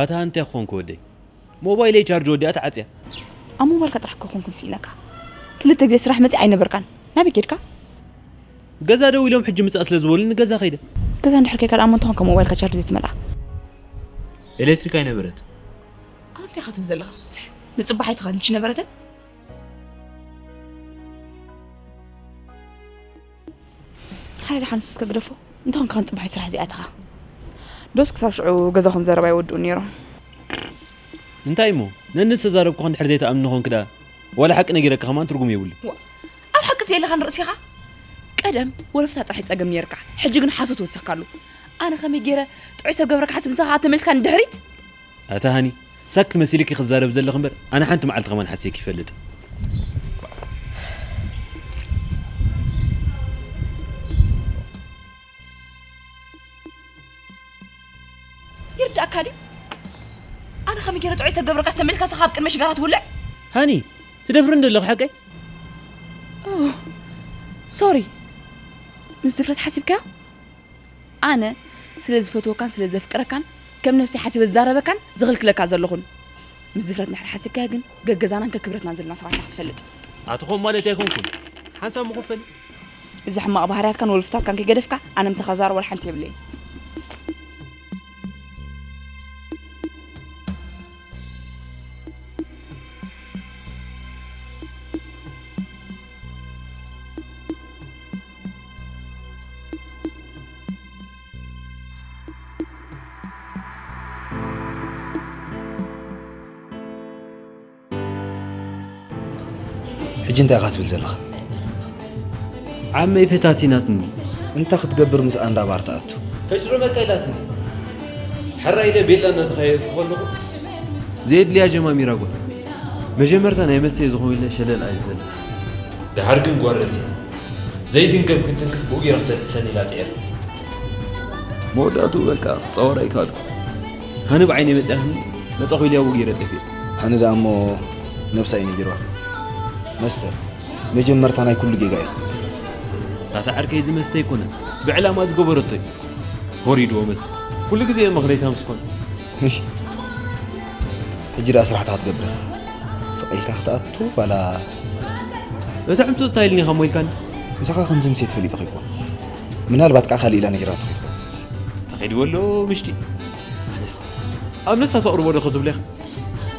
ኣታ እንታይ ክኾንኩ ወደይ? ሞባይለይ ቻርጅ ወዲኣ ተዓጽያ። ኣብ ሞባይልካ ጥራሕ እኮ ኮንኩን ስኢነካ። ክልተ ግዜ ስራሕ መጺእ ኣይነበርካን። ናበይ ኬድካ? ገዛ ደው ኢሎም ሕጂ ምጻእ ስለ ዝበሉኒ ገዛ ከይደ። ገዛ እንድሕር ከይካ ደኣ እሞ እንተኾንካ ሞባይልካ ቻርጅ ዘይትመልኣ? ኤሌክትሪክ ኣይነበረት። ኣንታ ኢኻ ትብል ዘለኻ? ንጽባሕ ኣይትኸልች ነበረትን? ሓደ ደሓን ንሱ እስከ ግደፎ። እንተኾንካ ክንጽባሕ ስራሕ እዚኣትኻ። ዶስ ክሳብ ሽዑ ገዛኹም ዘረባ ይወድኡ ነይሮም። እንታይ እሞ? ነኒ ዝተዛረብኩኻ እንድሕር ዘይትኣምኒ ኾንክ ደኣ፣ ዋላ ሓቂ ነጊረካ ከማን ትርጉም የብሉ። ዋ፣ ኣብ ሓቂ ዘየለኻ ንርእሲኻ? ቀደም ወለፍታ ጥራሕ ጸገም ነይርካ። ሕጂ ግን ሓሶት ወሰኽካሉ። ኣነ ከመይ ገይረ ጥዑይ ሰብ ገብረካ ሓስብ ንስኻ ተመልስካ ንድሕሪት? ኣታ ሃኒ፣ ሳክት መሲልኪ ክዛረብ ዘለኺ እምበር፣ ኣነ ሓንቲ መዓልቲ ከማን ሓስየኪ ይፈልጥ። ይርዳእካ ድዩ? ኣነ ከመይ ገይረ ጥዑይ ሰብ ገብረካ ዝተመልስካ ስኻ ኣብ ቅድሚ ሽጋራ ትውልዕ? ሃኒ፣ ትደፍርኒ ዶ ኣለኺ ሓቀይ? ኦ፣ ሶሪ። ምስ ድፍረት ሓሲብካዮ? ኣነ ስለ ዝፈትወካን ስለ ዘፍቅረካን ከም ነፍሰይ ሓሲበ ዝዛረበካን ዝኽልክለካ ዘለኹን። ምስ ድፍረት እንድሕር ሓሲብካዮ ግን ገገዛናን ከክብረትናን ዘለና ሰባት ኢና ክትፈልጥ። ኣቲ ኾም ማለት ኣይኮንኩን። ሓንሳብ ምኹፈል። እዚ ሕማቕ ባህርያትካን ወልፍታትካን ከይገደፍካ ኣነ ምሳኻ ዛረብ ወላ ሓንቲ የብለይን። ሕጂ እንታይ ኢኻ ትብል ዘለኻ? ዓመይ ፈታቲናትኒ። እንታይ ክትገብር ምስኣ እንዳ ባር ትኣቱ? ከጭርመካ ኢላትኒ። ሕራይ ኢለ ቤላ እናተኸየፍኩ ከለኹ፣ ዘየድልያ ጀማሚራ ጓል። መጀመርታ ናይ መስተይ ዝኾነ ኢለ ሸለል ኣይዘለ። ደሓር ግን ጓል ረሲዐ። ዘይትንከፍ ክትንክፍ ብኡ ጌራ ክተልዕሰኒ ኢላ ጽዒራ። መወዳእትኡ በቃ ክጻወር ኣይከኣልኩ። ሃኒ ብዓይነይ መጺኣትኒ፣ መጻኹ ኢለያ ብኡ ጌረ ጠፊኤ። ሃኒ ደኣ እሞ ነብሳ እዩ ነጊርዋ። መስተ መጀመርታ ናይ ኩሉ ጌጋ እዩ ክትብል። ኣታ ዓርከይ፣ እዚ መስተ ኣይኮነን፣ ብዕላማ ዝገበረቶ እዩ። ወሪድዎ መስተ። ኩሉ ግዜ እየ ምኽንያታዊ ምስ ኮነ። እሺ። ሕጂ ደኣ ስራሕታ ክትገብር ኢኻ። ስቕ ኢልካ ክትኣቱ ዋላ? እቲ ሕምቶ ስታይል ኒኻ እሞ ኢልካኒ። ምሳኻ ከምዚ ምሴ ትፈሊጦ ከይኮን። ምናልባት ከዓ ካልእ ኢላ ነጊራቶ ከይትኾን። ተኸይድዎ ኣሎ ምሽቲ። ኣነስ ኣብ ነሳ ተቕርቦ ዶ ክትብል ኢኻ?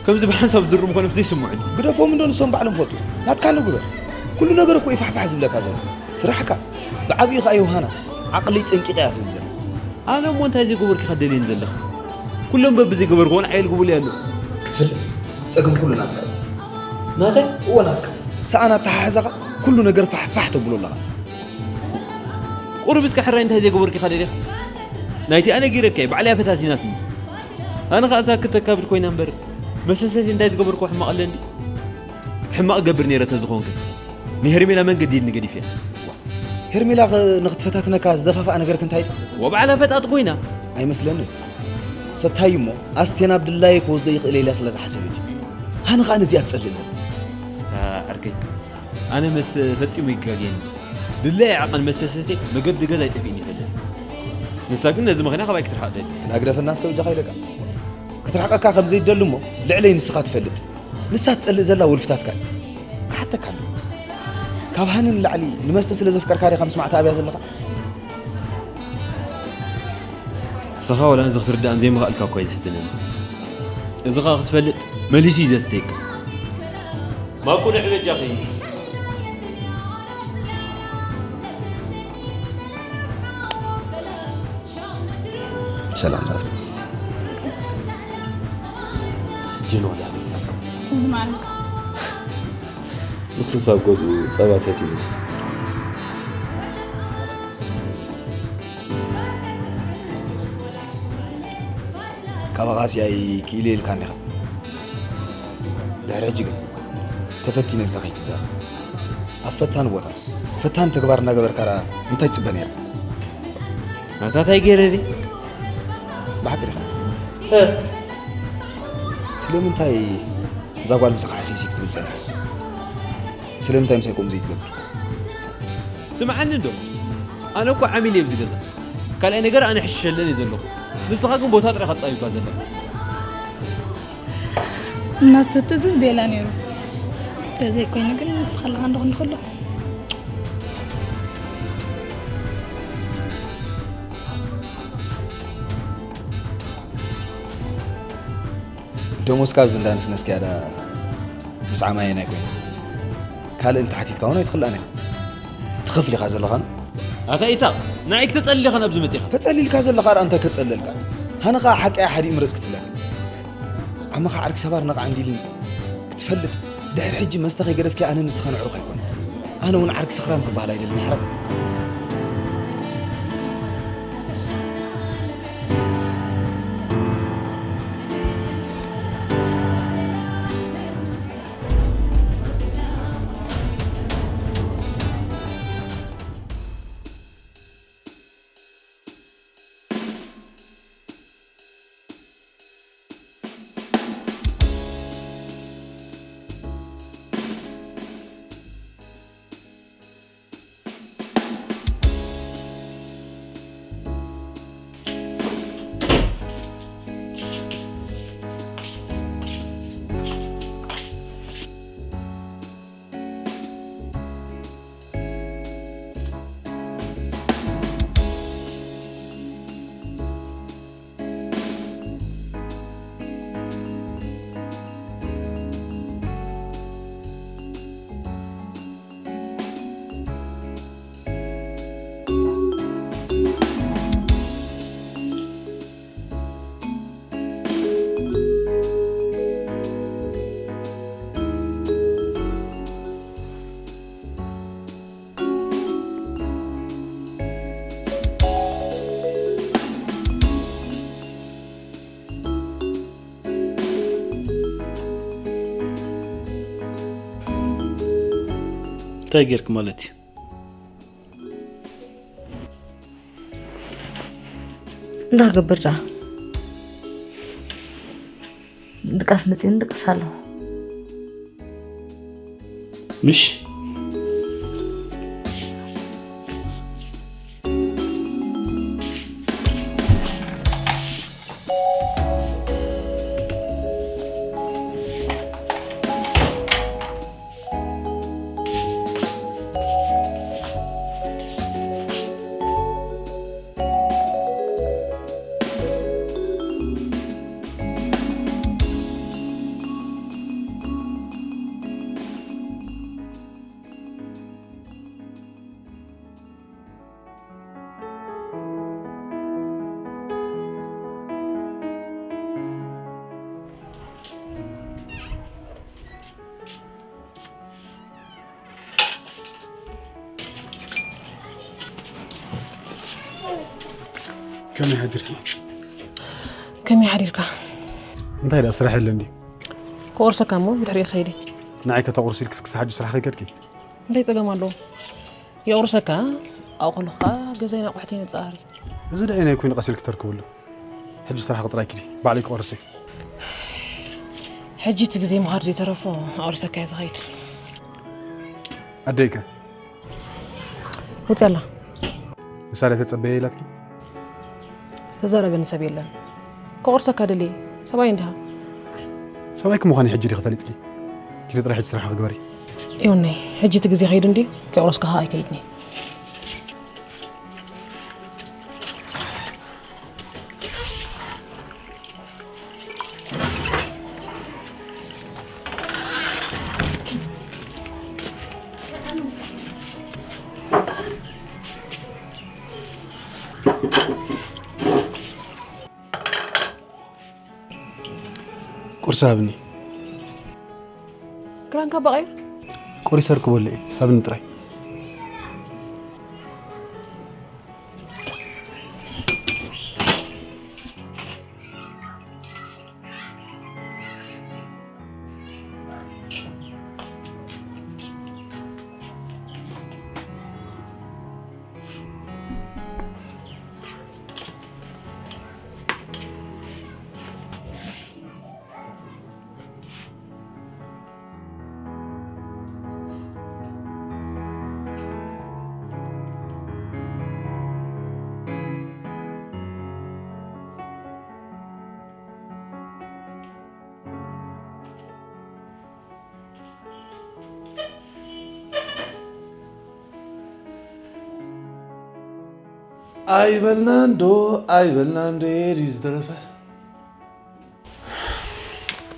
ከምዚ ብሓንሳብ ዝርም ኮነ ዘይስምዑ። ግደፎም እንዶ ንሶም ባዕሎም ፈልጡ። ናትካ ንግበር። ኩሉ ነገር እኮ ይፋሕፋሕ ዝብለካ ዘሎ። ስራሕካ ብዓብዩ ከኣ ዮሃና ዓቕሊ ጸንቂቐ እያ ትብል ዘላ። ኣነ እሞ እንታይ ዘይገበርኩ ኢኻ ደልየኒ ዘለኻ? ኩሎም በብዘይገበርክዎ ንዓይ ልግብሉ ኣሎ። ክትፈልጥ ጸገም ኩሉ ናትካ እዩ። ናተይ? እወ ናትካ። ሰኣን ኣተሓሕዛኻ ኩሉ ነገር ፋሕፋሕ ተብሎ ኣለኻ። ቁሩብ እስከ ሕራይ እንታይ ዘይገበርኩ ኢኻ ደሊኻ? ናይቲ ኣነ ጌረካ እየ፣ ባዕለይ እያ ፈታቲናትኒ። ኣነ ኸኣ ሳክት ተካብድ ኮይና እምበር፣ መሰሰቲ እንታይ ዝገበርክዎ ሕማቕ ኣለኒ? ሕማቕ ገብር ነይረ ተዝኾንከ? ንሄርሜላ መንገዲ ኢድኒ ገዲፍያ። ሄርሜላ ኸ ንኽትፈታትነካ ዝደፋፍኣ ነገር ክንታይ? ወባዕላ ፈጣጥ ኮይና። ኣይመስለንን። ሰታይ እሞ ኣስቴና ብድላየ ክወስዶ ይኽእል ኢላ ስለ ዝሓሰበት እዩ። ሃኒ ኸኣ ነዚኣ ትጸልእ ዘላ። እታ ዓርከይ፣ ኣነ መስተ ፈጺሙ ይጋግየኒ። ድላየ ዓቐን መስተ ሰትየ መገዲ ገዛ ኣይጠፍእን ይፈልጥ። ንሳ ግን ነዚ ምኽንያ ካባይ ክትርሓቕ ደሊ። ናግደፈና እስከ ብጃኻ ኢለካ። ክትርሕቐካ ከም ዘይደሊ እሞ ልዕለይ ንስኻ ትፈልጥ። ንሳ ትጸልእ ዘላ ወልፍታትካ እዩ። ክሓተካ ኣሎ። ካብ ሃኒ ንላዕሊ ንመስተ ስለ ዘፍቀርካ ዲኻ ምስ ማዕታ ኣብያ ዘለኻ? ንስኻ ወላ ነዚ ክትርዳእን ዘይምኽኣልካ እኳ እዩ ዘሕዝነኒ። እዚ ኸኣ ክትፈልጥ መሊሱ እዩ ዘስተየካ። ማኩ ንዕበጃኺ። ሰላም ዛፍ። ጅኖላ። እዚ ማዕረግ። ንሱ ሳብ ገዝኡ ጸባ ሰትዩ መጽእ። ካባኻ ሲኣይ ክኢለ ኢልካ እንዲኻ። ድሕሪ ሕጂ ግን ተፈቲነ ኢልካ ከይትዛረብ። ኣብ ፈታኒ ቦታ ፈታኒ ተግባር እናገበርካ ደኣ እንታይ ትጽበ ነይርካ? ናታ እንታይ ገይረ ድየ? ብሓቂ ዲኻ? እ። ስለምንታይ እዛ ጓል ምሳኻ ሕስይስይ ክትብል ጸኒሓ? ስለምንታይ ምሳይ ከምኡ ዘይትገብር? ስምዓኒ እንዶ፣ ኣነ እኮ ዓሚል እየ ኣብዚ ገዛ። ካልኣይ ነገር ኣነ ሕሸለን እየ ዘለኹ። ንስኻ ግን ቦታ ጥራይ ኢኻ ትጻወታ ዘለኻ። እናተትእዝዝ ቤላ ነይሩ። እንተዘይኮይኑ ግን ንስኻ ኣለኻ እንዶ ክንዲ ከሎ። ደሞዝካ ኣብዚ እንዳ ነስነስካያ ደኣ ምስ ዓማየን ኣይኮይኑ። ካልእ እንተሓቲትካ እውን ኣይትኽልኣን ኢኻ። ትኸፍል ኢኻ ዘለኻን። ኣታ ኢሳቕ፣ ንዓይ ክተጸልል ኢኻ ናብዚ መጺኻ። ተጸሊልካ ዘለኻ ደኣ እንታይ ከጸልለልካ? ሃኒ ኸኣ ሓቂ እያ ሓዲእ ምረጽ ክትብለካ። ዓመኻ ዓርኪ ሰባር ነቓዕ እንዲልኒ ክትፈልጥ፣ ድሕሪ ሕጂ መስተ ከይገደፍኪ ኣነ ንስኻን ኣዕሩኽ ኣይኮነን። ኣነ እውን ዓርኪ ሰኽራም ክበሃል ኣይደልን፣ ሕራይ። እንታይ ጌርክ ማለት እዩ? እንታይ ክገብር ደኣ? ድቃስ መፅእን ድቅስ ኣለኹ። ምሽ ከመይ ሓዲርኪ? ከመይ ሓዲርካ? እንታይ ደኣ ስራሕ የለን ድዩ? ክቆርሰካ እሞ ብድሕሪኡ ክኸይድ እየ። ንዓይ ከተቑርሲ ኢልክስ ክሳብ ሕጂ ስራሕ ከይከድኪ? እንታይ ጸገም ኣለዎ? የቑርሰካ ኣብኡ ከለኹ ከዓ ገዛይን ኣቑሑተይን ንጻሃር እዩ። እዚ ደኣ ናይ ኮይኑ ቀስ ኢልኪ ተርክብሉ። ሕጂ ስራሕ ክጥራይ ኪዲ፣ ባዕለይ ክቆርስ እየ። ሕጂ እቲ ግዜ ምኻድ ዘይተረፎ ኣቑርሰካ እየ ዝኸይድ። ኣደይከ? ወፅያ ኣላ። ምሳሌ ተጸበየ ኢላትኪ? ዝተዛረበኒ ሰብ የለን። ከቑርሰካ ደልየ ሰብኣይ እንዲኻ። ሰብኣይኪ ምዃኑ ሕጂ ዲኺ ፈሊጥኪ? ኪዲ ጥራሕ ሕጂ ስራሕኺ ግበሪ። ይሁነይ፣ ሕጂ እቲ ግዜ ከይዱ እንድዩ፣ ከቑርስካ ከዓ ኣይከይድኒ። ቁርሲ ሃብኒ። ክዳንካ በቐይር። ቆሪሰ ርክበሉ እየ፣ ሃብኒ ጥራይ። ኣይበልናን ዶ ኣይበልናን ዶ ድዩ ዝተረፈ?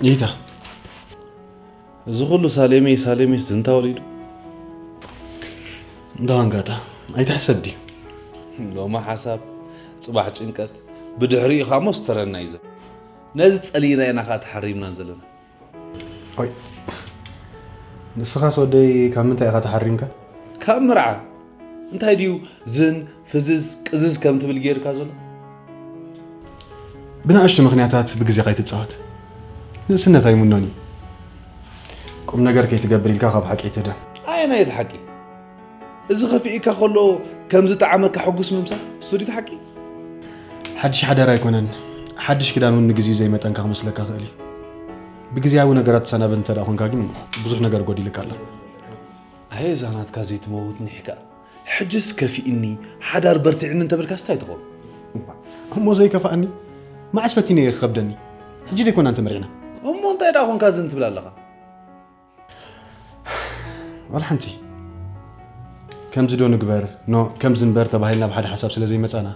ይታ እዚ ኩሉ ሳሌመይ ሳሌመይስ ዝንታ ወሊዱ። እንዳ ዋንጋታ ኣይትሕሰብ ድዩ? ሎማ ሓሳብ፣ ጽባሕ ጭንቀት፣ ብድሕሪኡ ኻሞ ስተረና እዩ ዘሎ። ነዚ ጸሊእና ኢና ኸዓ ተሓሪምና ዘለና። ኦይ፣ ንስኻስ ወደይ ካብ ምንታይ ኢኻ ተሓሪምካ? ካብ ምርዓ። እንታይ ድዩ ዝን ፍዝዝ ቅዝዝ ከም ትብል ጌርካ ዘሎ? ብንኣሽቱ ምኽንያታት ብግዜኻ ኣይትጻወት። ንእስነት ኣይምኖን እዩ። ቁም ነገር ከይትገብር ኢልካ ካብ ሓቂ ኣይትህደም። ኣየናይ እቲ ሓቂ? እዚ ከፊእካ ከሎ ከም ዝጠዓመካ ሕጉስ ምምሳል፣ እሱ ድዩ እቲ ሓቂ? ሓድሽ ሓዳር ኣይኮነን፣ ሓድሽ ክዳን እውን ንግዚኡ ዘይመጠንካ ክመስለካ ይኽእል እዩ። ብግዜያዊ ነገራት ትሰናበድ እንተ ደኣ ኾንካ ግን ብዙሕ ነገር ጎዲልካ ኣሎ። ኣየ እዛ ናትካ ዘይትመውት ኒሕካ፣ ሕጅስ ከፊእኒ፣ ሓዳር በርቲዕኒ እንተበልካስ እንታይ ትኸውን? እሞ ዘይከፍኣኒ? መዓስ ፈቲነዮ ክኸብደኒ? ሕጂ ደይኮና እንተ መሪዕና? እሞ እንታይ ደኣ ኾንካ ዝን ትብል ኣለኻ? ዋላ ሓንቲ። ከምዚ ዶ ንግበር፣ ኖ፣ ከምዚ ንበር ተባሂልና ብሓደ ሓሳብ ስለ ዘይመጻና፣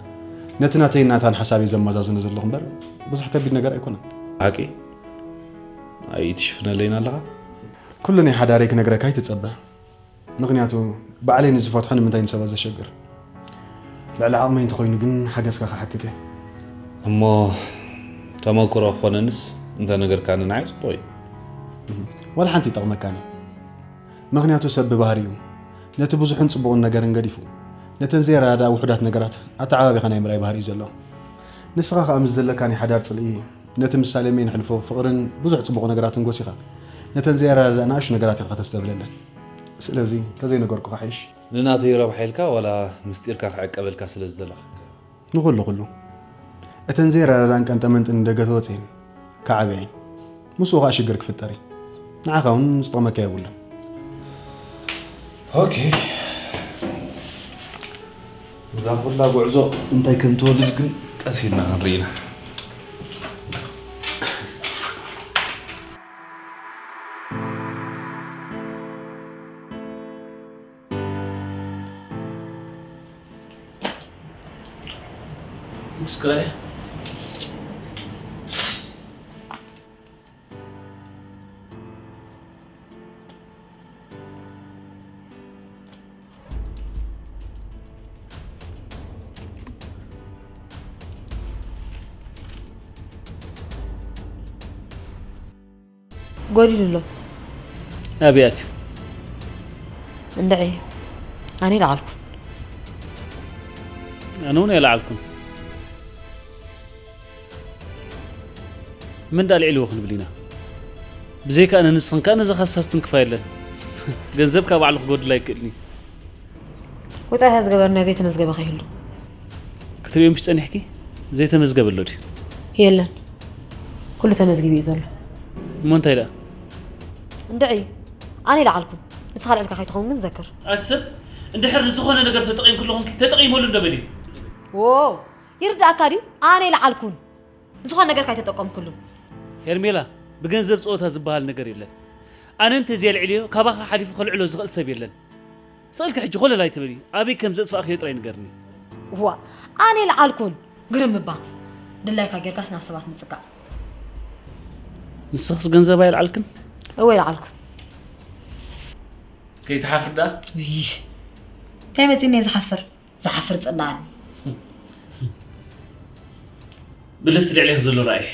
ነቲ ናተይን ናታን ሓሳብ እየ ዘመዛዝኖ ዘለኹ እምበር፣ ብዙሕ ከቢድ ነገር ኣይኮነን። ሓቂ? ኣይትሽፍነለይን ኣለኻ? ኩሉ ናይ ሓዳረይ ክነግረካ ኣይትጸበ። ምኽንያቱ፣ ባዕለይ ንዝፈትሖ ንምንታይ ንሰባት ዘሸግር? ልዕሊ ዓቕመይ እንተኾይኑ ግን ሓገዝካ ክሓትት እየ። እሞ ተመክሮ ክኾነንስ እንተነገርካኒ ንዓይ ጽቡቕ እዩ። ዋላ ሓንቲ ይጠቕመካን እዩ። ምኽንያቱ ሰብ ብባህሪኡ ነቲ ብዙሕን ጽቡቕን ነገርን ገዲፉ ነተን ዘይረዳድኣ ውሑዳት ነገራት ኣተዓባቢኻ ናይ ምርኣይ ባህሪ እዩ ዘለዎ። ንስኻ ከኣ ምስ ዘለካ ናይ ሓዳር ጽልኢ ነቲ ምስ ሳሌመይ ነሕልፎ ፍቕርን ብዙሕ ጽቡቕ ነገራትን ጎሲኻ ነተን ዘይረዳድኣ ንኣሽቱ ነገራት ኢኻ ከተስተብህለለን። ስለዚ እንተዘይነገርኩኻ ይሓይሽ። ንናተይ ረብሓ ኢልካ ዋላ ምስጢርካ ክዕቀበልካ ስለ ዝደለኻ? ንኹሉ ኩሉ። እተን ዘይረዳዳን ቀንጠመንጥን ንደገ ተወፅኤን ክዓብያ እየን። ምስኡ ከዓ ሽግር ክፍጠር እዩ። ንዓኻ እውን ዝጠቕመካ የብሉን። ኦኬ፣ እዛ ኩላ ጉዕዞ እንታይ ከም ትወልድ ግን ቀስ ኢልና ክንርኢ ኢና። ጎዲሉ ኣሎ። ኣበይ ኣትዩ? እንድዒ ኣነ ይለዓልኩ። ኣነ እውን ኣይለዓልኩን። መን ዳ ልዒልዎ ክንብል ኢና? ብዘይካ ኣነ ንስኽን ከኣ ነዚ ካሳ ዝትንክፋ የለን። ገንዘብ ካብ ባዕሉ ክጎድል ኣይክእልን እዩ። ወጻኢታት ዝገበርና ዘይተመዝገበ ከይህሉ። ክትሪኦ ምሽ ጸኒሕኪ? ዘይተመዝገበ ኣሎ ድዩ? የለን። ኩሉ ተመዝጊቡ እዩ ዘሎ። እሞ እንታይ ደኣ? እንድዒ ኣነ ይለዓልኩ። ንስኻ ልዕልካ ከይትኸውን ግን ዘክር። ኣቲ ሰብ እንድሕር ንዝኾነ ነገር ተጠቒምክሉ ኾንኪ ተጠቒመሉ እንዶ በሊ። ዎ ይርዳእካ ድዩ? ኣነ ይለዓልኩን። ዝኾነ ነገር ካይተጠቀምክሉ። ሄርሜላ፣ ብገንዘብ ጸወታ ዝበሃል ነገር የለን። ኣነ እንተዝየ ልዕልዮ ካባኻ ሓሊፉ ከልዕሎ ዝኽእል ሰብ የለን። ስቕ ኢልኪ ሕጂ ኮለል ኣይትበሊ። ኣበይ ከም ዘጥፋእክዮ ጥራይ ንገርኒ። ዋ ኣነ ይለዓልኩን። ግርም እባ ድላይካ ጌርካስ ናብ ሰባት ምጽቃዕ። ንስኽስ ገንዘብ ኣይልዓልክን? እወ ይለዓልኩ። ከይትሓፍር ደኣ። ውይ እንታይ መጺኒ ዝሓፍር ዝሓፍር ጽላኒ። ብልፍቲ ልዕሌኺ ዘሎ ራእይ